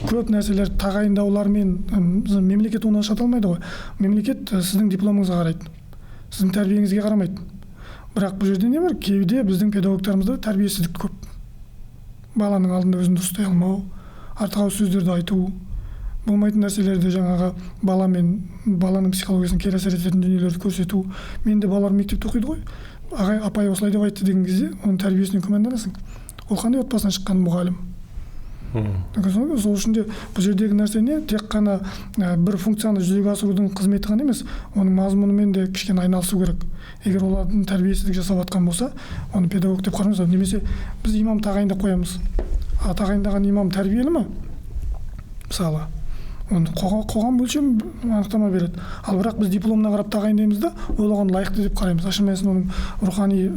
Speaker 3: көп нәрселер тағайындаулармен, мемлекет оны шата алмайды ғой. Мемлекет сіздің дипломыңызға қарайды, сіздің тәрбиеңізге қарамайды. Бірақ бұл жерде не бар? Кейде біздің педагогтарымызда тәрбиесіздік көп. Баланың алдында өзін дұрыс ұстай алмау, артық ауыз сөздерді айту, болмайтын нәрселерді, жаңағы бала мен баланың психологиясына кері әсер ететін дүниелерді көрсету. Мен де балалар мектепте оқиды ғой, ағай, апай осылай деп айтты деген кезде оның тәрбиесіне күмәнданасың. Ол қандай отбасынан шыққан мұғалім? Сол үшін де бұл жердегі нәрсе не, тек қана бір функцияны жүзеге асырудың қызметі ғана емес, оның мазмұнымен де кішкене айналысу керек. Егер олардың тәрбиесіздік жасап жатқан болса, оны педагог деп қарамыз. Немесе біз имам тағайындап қоямыз. А тағайындаған имам тәрбиелі ме? Мысалы, оны қоғам өлшем анықтама береді. Ал бірақ біз дипломына қарап тағайындаймыз да, ол оған лайықты деп қараймыз. Ашық мәнісінде оның рухани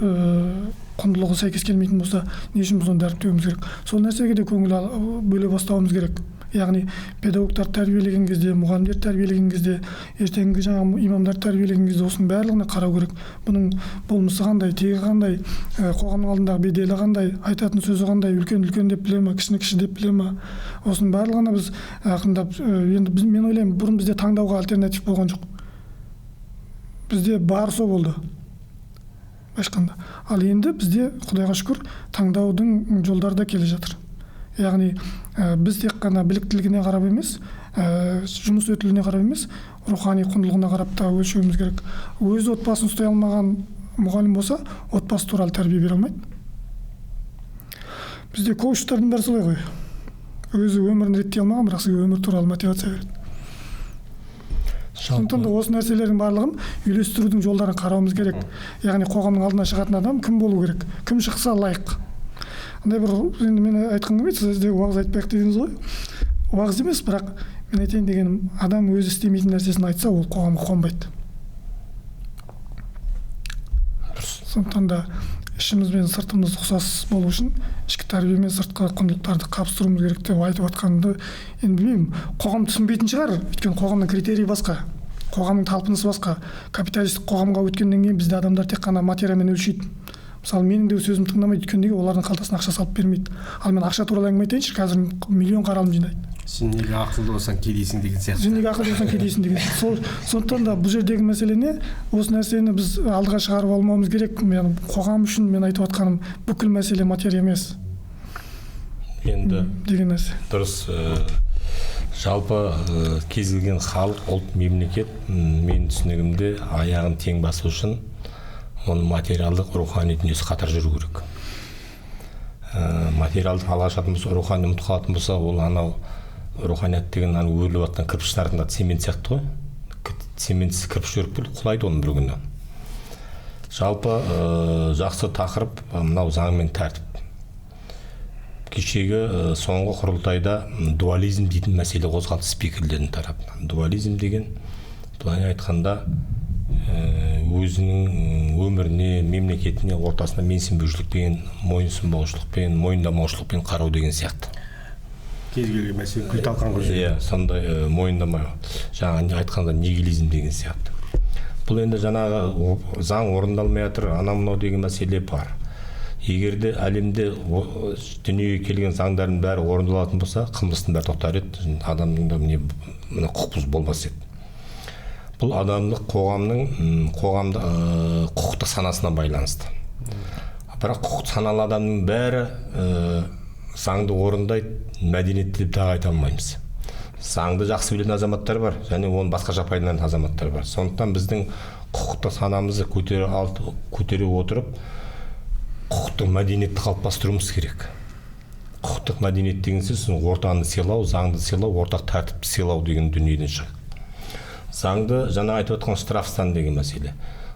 Speaker 3: құндылығы сәйкес келмейтін болса, не үшін біз оны дәріптеуіміз керек? Сол нәрсеге де көңіл бөле бастауымыз керек. Яғни педагогтарды тәрбиелеген кезде, мұғалімдерді тәрбиелеген кезде, ертеңгі жаңағы имамдарды тәрбиелеген кезде осының барлығына қарау керек. Бұның болмысы қандай, тегі қандай, қоғамның алдындағы беделі қандай, айтатын сөзі қандай, үлкен үлкен деп біле ма, кішіні кіші деп біле ма? Осының барлығына біз ақырындап, енді біз, мен ойлаймын, бұрын бізде таңдауға альтернатив болған жоқ. Бізде бар сол болды. Айтқанда. Ал енді бізде, Құдайға шүкір, таңдаудың жолдары да келе жатыр. Яғни біз тек қана біліктілігіне қарап емес, жұмыс өтіліне қарап емес, рухани құндылығына қарап та өлшеуіміз керек. Өз отбасын ұстай алмаған мұғалім болса, отбасы туралы тәрбие бере алмайды. Бізде коучтардың бәрі солай ғой. Өзі өмірін реттей алмаған, бірақ сізге өмір туралы мотивация береді. Сондықтан да осы нәрселердің барлығын үйлестірудің жолдарын қарауымыз керек. Яғни қоғамның алдына шығатын адам кім болу керек? Кім шықса лайық? Андай бір, енді мен айтқым келмейді, сіз де уағыз айтпайық дедіңіз ғой. Уағыз емес, бірақ мен айтайын дегенім, адам өзі істемейтін нәрсесін айтса, ол қоғамға қонбайды. Сондықтан да ішіміз бен сыртымыз ұқсас болу үшін ішкі тәрбие мен сыртқы құндылықтарды қабыстыруымыз керек деп айтып жатқанымды енді білмеймін, қоғам түсінбейтін шығар, өйткені қоғамның критерийі басқа, қоғамның талпынысы басқа. Капиталистік қоғамға өткеннен кейін бізде адамдар тек қана материямен өлшейді. Мысалы, менің де сөзімді тыңдамайды, өйткені неге олардың қалтасына ақша салып бермейді. Ал мен ақша туралы әңгіме айтайыншы, қазір миллион қаралым жинайды.
Speaker 2: Сен неге ақылды болсаң кедейсің деген сияқты.
Speaker 3: Сен неге ақылды болсаң кедейсің деген. Сондықтан да бұл жердегі мәселе не? Осы нәрсені біз алдыға шығарып алмауымыз керек. Мен қоғам үшін мен айтып жатқаным, бүкіл мәселе материя емес.
Speaker 1: Енді
Speaker 3: деген нәрсе.
Speaker 1: Дұрыс. Жалпы кез келген халық, ұлт, мемлекет, менің түсінігімде аяғын тең басу үшін оның материалдық, рухани дүниесі қатар жүру керек. Материалдық алға шығатын болса, рухани ұмытып қалатын болса, ол анау руханият деген анау өріліп жатқан кірпіштің артында цемент сияқты ғой. Цементсіз кірпіш өріп келіп құлайды оның бір күні. Жалпы жақсы тақырып мынау заң мен тәртіп. Кешегі соңғы құрылтайда дуализм дейтін мәселе қозғалды спикерлердің тарапынан. Дуализм деген былай айтқанда өзінің өміріне, мемлекетіне, ортасына менсінбеушілікпен, мойынсұнбаушылықпен, мойындамаушылықпен қарау деген сияқты.
Speaker 2: Кез келген мәселе күл талқан қылып жібереді.
Speaker 1: Иә, сондай мойындамай, жаңа айтқанда нигилизм деген сияқты. Бұл енді жаңағы заң орындалмай жатыр, анау мынау деген мәселе бар. Егер де әлемде дүниеге келген заңдардың бәрі орындалатын болса, қылмыстың бәрі тоқтар еді, адамның да міне құқық бұзу болмас еді. Бұл адамдық қоғамның қоғамда құқықтық санасына байланысты. Бірақ құқық саналы адамның бәрі заңды орындайды, мәдениетті деп тағы айта алмаймыз. Заңды жақсы білетін азаматтар бар, және оны басқаша пайдаланатын азаматтар бар. Сондықтан біздің құқықтық санамызды көтере отырып, құқықтық мәдениетті қалыптастыруымыз керек. Құқықтық мәдениет деген сөз ортаны сыйлау, заңды сыйлау, ортақ тәртіпті сыйлау деген дүниеден шығады. Заңды жаңа айтып отқан штрафстан деген мәселе.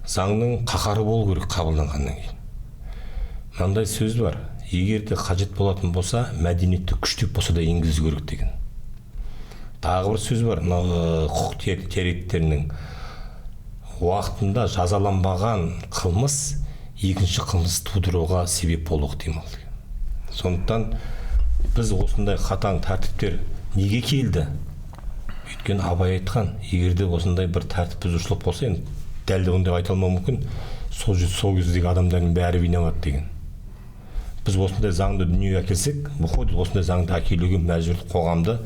Speaker 1: Заңның қаһары болу керек қабылданғаннан кейін. Мынандай сөз бар. Егер де қажет болатын болса, мәдениетті күштеп болса да енгізу керек деген. Тағы бір сөз бар. Мынау құқық теоретиктерінің уақытында жазаланбаған қылмыс екінші қылмыс тудыруға себеп болуы ықтимал деген. Сондықтан біз осындай қатаң тәртіптер неге келді? Өйткені Абай айтқан, егер де осындай бір тәртіп бұзушылық болса, енді дәл ондай айта алмауым мүмкін, сол кездегі адамдардың бәрі виноват деген. Біз осындай заңды дүниеге әкелсек, выходит, осындай заңды әкелуге мәжбүр, қоғамды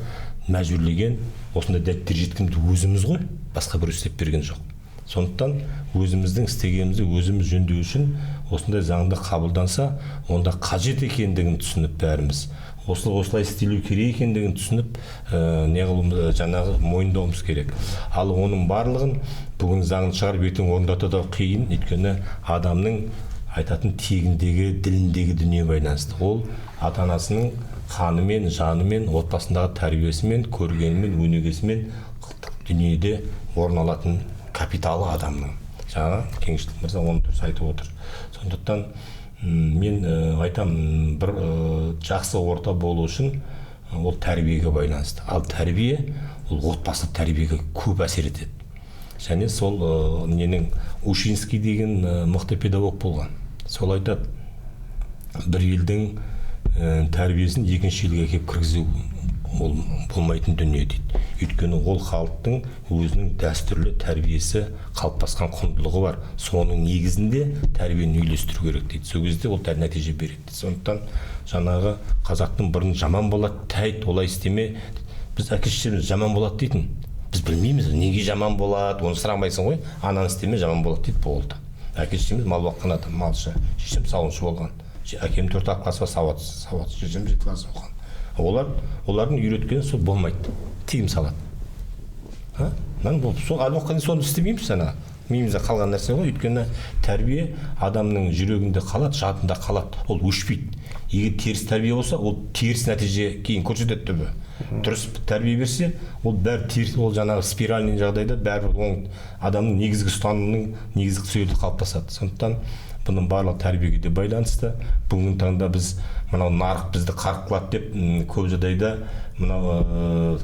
Speaker 1: мәжбүрлеген, осындай дәлелдер жеткізді өзіміз ғой, басқа біреу істеп берген жоқ. Сондықтан өзіміздің істегенімізді өзіміз жөндеу үшін осындай заңды қабылданса, онда қажет екендігін түсініп бәріміз, осылай істелу керек екендігін түсініп, не жаңағы мойындауымыз керек. Ал оның барлығын бүгін заңын шығарып ертең орындату да қиын, өйткені адамның айтатын тегіндегі, діліндегі дүние байланысты. Ол ата-анасының қанымен, жанымен, отбасындағы тәрбиесімен, көргенімен, өнегесімен дүниеде орын алатын капиталы адамның. Жаңа Кеңшілік мырза оны дұрыс айтып отыр. Сондықтан мен айтамын, бір жақсы орта болу үшін ол тәрбиеге байланысты. Ал тәрбие ол отбасы тәрбиеге көп әсер етеді. Және сол ненің Ушинский деген мықты педагог болған. Сол айтады, бір елдің тәрбиесін екінші елге әкеліп кіргізу ол болмайтын дүние дейді. Өйткені ол халықтың өзінің дәстүрлі тәрбиесі қалыптасқан құндылығы бар. Соның негізінде тәрбиені үйлестіру керек дейді. Сол кезде ол нәтиже береді. Сондықтан жаңағы қазақтың бұрын жаман болады, тәйт, олай істеме. Біз әке шешеміз жаман болады дейтін. Біз білмейміз, неге жаман болады, оны сұрамайсың ғой. Ананы істеме, жаман болады дейді, болды. Әке шешеміз мал баққан адам, малшы, шешем сауыншы болған. Әкем 4 класс сауат, шешем 7 класс оқыған. Олардың үйреткені сол болмайды, тыйым салады. Сол әлі уақытқа дейін соны істемейміз, ана миымызда қалған нәрсе ғой. Өйткені тәрбие адамның жүрегінде қалады, жадында қалады, ол өшпейді. Егер теріс тәрбие болса, ол теріс нәтиже кейін көрсетеді түбі. Дұрыс тәрбие берсе, ол бәрі теріс, ол жаңағы спиральный жағдайда бәрібір оң адамның негізгі ұстанымының негізгі түзеуді қалыптасады. Сондықтан бұның барлығы тәрбиеге де байланысты. Бүгінгі таңда біз мынау нарық бізді қарқ қылады деп көп жағдайда мынау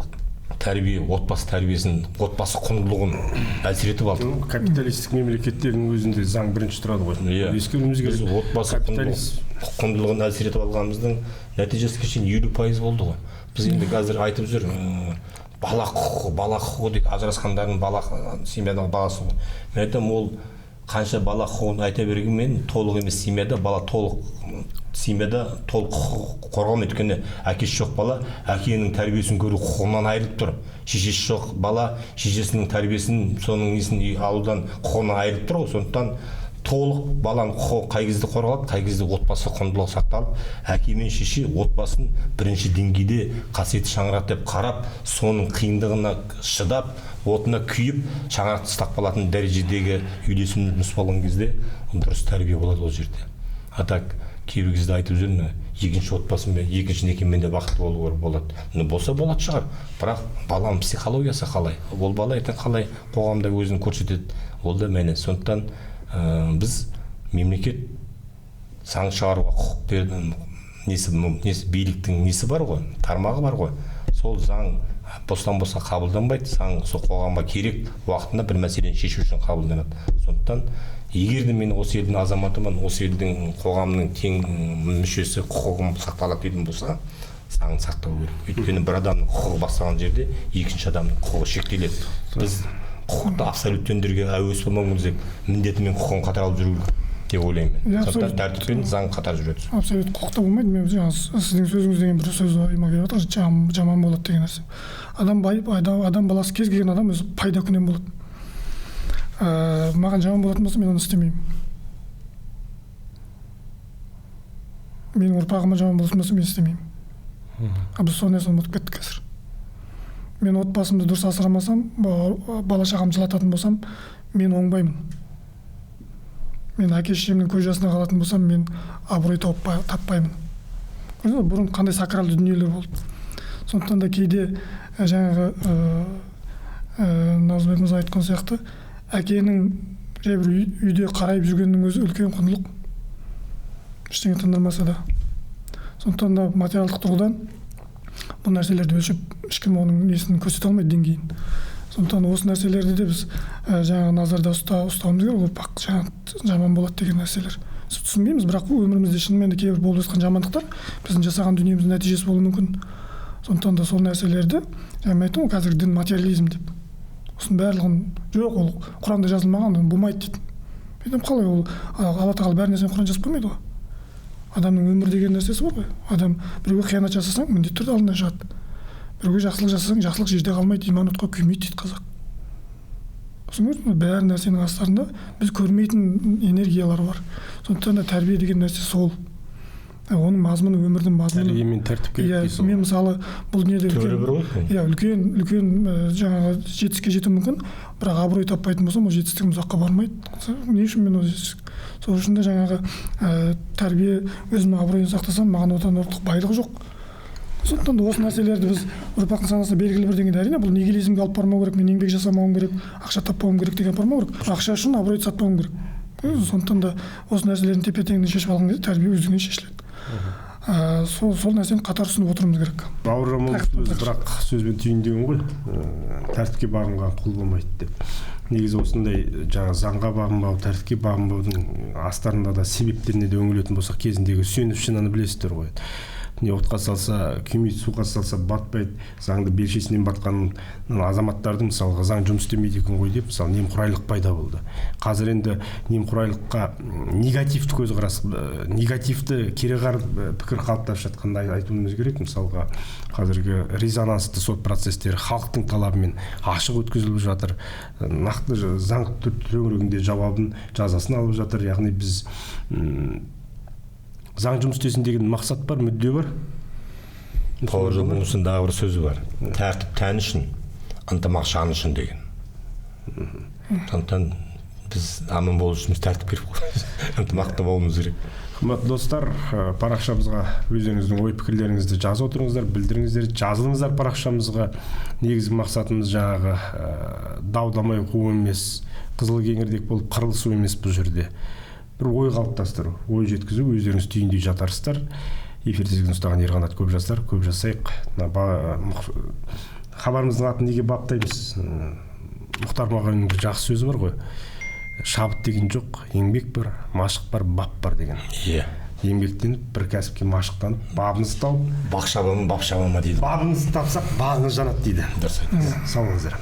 Speaker 1: тәрбие, отбасы тәрбиесін, отбасы құндылығын әлсіретіп алдық.
Speaker 2: Капиталистік мемлекеттердің өзінде заң бірінші тұрады ғой.
Speaker 1: Иә.
Speaker 2: Ескеруіміз керек.
Speaker 1: Біз отбасы құндылығын әлсіретіп алғанымыздың нәтижесі кеше 50% болды ғой. Біз енді қазір айтып жүр, бала құқығы, бала құқығы дейді, ажырасқандардың бала семьядағы баласы. Мен айтамын, ол қанша бала құқығын айта бергенмен толық емес семьяда бала толық семьяда толық құқық қорғалмайды. Өйткені әкесі жоқ бала әкенің тәрбиесін көру құқығынан айырылып тұр. Шешесі жоқ бала шешесінің тәрбиесін, соның несін алудан құқығынан айырылып тұр ғой. Сондықтан толық баланың құқығы қай кезде қорғалады, қай кезде отбасы құндылығы сақталып, әке мен шеше отбасын бірінші деңгейде қасиетті шаңырақ деп қарап, соның қиындығына шыдап, отына күйіп, шаңырақты ұстап қалатын дәрежедегі үйлесімді жұмыс болған кезде дұрыс тәрбие болады ол жерде. А так кейбір кезде айтып жүрмін, екінші отбасымен, екінші некемен де бақытты болуға болады. Ну, болса болады шығар, бірақ баланың психологиясы қалай, ол бала ертең қалай қоғамда өзін көрсетеді, ол да мәні. Сондықтан біз мемлекет заң шығаруға құқық берді, несі биліктің несі бар ғой, тармағы бар ғой. Сол заң бостан босқа қабылданбайды, заң сол қоғамға керек уақытында бір мәселені шешу үшін қабылданады. Сондықтан егер де мен осы елдің азаматымын, осы елдің қоғамның тең мүшесі, құқығым сақталады дейтін болса, заңын сақтау керек. Өйткені бір адамның құқығы басталған жерде екінші адамның құқығы шектеледі. Біз құқықты абсолюттендіруге әуес болмауымыз керек, міндеті мен құқығын қатар алып жүру керек деп ойлаймын мен. Сондықтан тәртіп пен заң қатар жүреді.
Speaker 3: Абсолют құқық та болмайды. Мен жаңа сіздің сөзіңізден бір сөз ойыма келіп отыр, жаман болады деген нәрсе. Адам баласы, кез келген адам өзі пайда күнен болады. Маған жаман болатын болса, мен оны істемеймін. Менің ұрпағыма жаман болатын болса, мен істемеймін. А біз сол нәрсені ұмытып кеттік қазір. Мен отбасымды дұрыс асырамасам, бала шағамды жылататын болсам, мен оңбаймын. Мен әке шешемнің көз жасына қалатын болсам, мен абырой таппаймын. Көрдіңіз бе, бұрын қандай сакралды дүниелер болды. Сондықтан да кейде жаңағы Назымбек мырза айтқан сияқты, әкенің жай бір үйде қарайып жүргенінің өзі үлкен құндылық. Ештеңе тындырмаса да. Сондықтан да материалдық тұрғыдан бұл нәрселерді өлшеп ешкім оның несін көрсете алмайды, деңгейін. Сондықтан осы нәрселерді де біз жаңағы назарда ұстауымыз керек. Ұрпақ жаман болады деген нәрселер. Түсінбейміз, бірақ өмірімізде шынымен де кейбір болып жатқан жамандықтар біздің жасаған дүниеміздің нәтижесі болуы мүмкін. Сондықтан да сол нәрселерді, жаңа мен айттым ғой, қазіргі дін материализм деп. Осының барлығын жоқ, ол Құранда жазылмаған, ол болмайды дейді. Мен айтамын, қалай ол Алла тағала бәр нәрсені Құран жазып қоймайды ғой. Адамның өмір деген нәрсесі бар ғой. Адам біреуге қиянат жасасаң, міндетті түрде алдынан шығады. Біреуге жақсылық жасасаң, жақсылық жерде қалмайды, иман отқа күймейді дейді қазақ. Түсіндіңіз бе? Бәр нәрсенің астарында біз көрмейтін энергиялар бар. Сондықтан да тәрбие деген нәрсе сол. Оның мазмұны, өмірдің мазмұны.
Speaker 2: Тәрбие мен тәртіп керек дейсіз ғой.
Speaker 3: Мен мысалы бұл дүниеде үлкен, үлкен жаңағы жетістікке жетуім мүмкін, бірақ абырой таппайтын болсам, ол жетістігім ұзаққа бармайды. Не үшін мен ол жетістік? Сол үшін де жаңағы тәрбие, өзімнің абыройын сақтасам, маған одан артық байлық жоқ. Сондықтан да осы нәрселерді біз ұрпақтың санасына белгілі бір деңгейде, әрине бұл нигилизмге алып бармау керек, мен еңбек жасамауым керек, ақша таппауым керек деген апармау керек, ақша үшін абыройды сатпауым керек. Сондықтан да осы нәрселердің тепе-теңдігін шешіп алған кезде тәрбие өздігінен шешіледі. Сол нәрсені қатар ұсынып отыруымыз керек.
Speaker 2: Бауыржан Момышұлы өзі бірақ сөзбен түйіндеген ғой, тәртіпке бағынған құл болмайды деп. Негізі осындай жаңа заңға бағынбау, тәртіпке бағынбаудың астарында да себептеріне де үңілетін болсақ, кезіндегі Үсеновщинаны білесіздер ғой. Не отқа салса күймейді, суға салса батпайды, заңды белшесінен батқан азаматтардың мысалға заң жұмыс істемейді екен ғой деп, мысалы, немқұрайлық пайда болды. Қазір енді немқұрайлыққа негативті көзқарас, негативті кереғар пікір қалыптасып жатқанын айтуымыз керек. Мысалға, қазіргі резонансты сот процестері халықтың талабымен ашық өткізіліп жатыр, нақты заң төңірегінде жауабын, жазасын алып жатыр. Яғни біз заң жұмыс істесін деген мақсат бар, мүдде бар.
Speaker 1: Бауыржан Момышұлының тағы бір сөзі бар: тәртіп тән үшін, ынтымақ жан үшін деген. Сондықтан біз аман болу үшін тәртіп керек қой, ынтымақты болуымыз керек.
Speaker 2: Қымбатты достар, парақшамызға өздеріңіздің ой пікірлеріңізді жазып отырыңыздар, білдіріңіздер, жазылыңыздар парақшамызға. Негізгі мақсатымыз жаңағы дау дамай қуу емес, қызыл кеңірдек болып қырылысу емес, бұл жерде бір ой қалыптастыру, ой жеткізу, өздеріңіз түйіндей жатарсыздар. Эфир тізгінін ұстаған Ерқанат көп жасар, көп жасайық. Хабарымыздың атын неге баптаймыз? Мұхтар Мағауиннің бір жақсы сөзі бар ғой. Шабыт деген жоқ, еңбек бар, машық бар, бап бар деген.
Speaker 1: Иә.
Speaker 2: Еңбектеніп, бір кәсіпке машықтанып, бабыңызды тауып,
Speaker 1: бақ шаба ма, бап шаба ма дейді.
Speaker 2: Бабыңызды тапсақ, бағыңыз жанады дейді.
Speaker 1: Дұрыс айтасыз.
Speaker 2: Сау болыңыздар.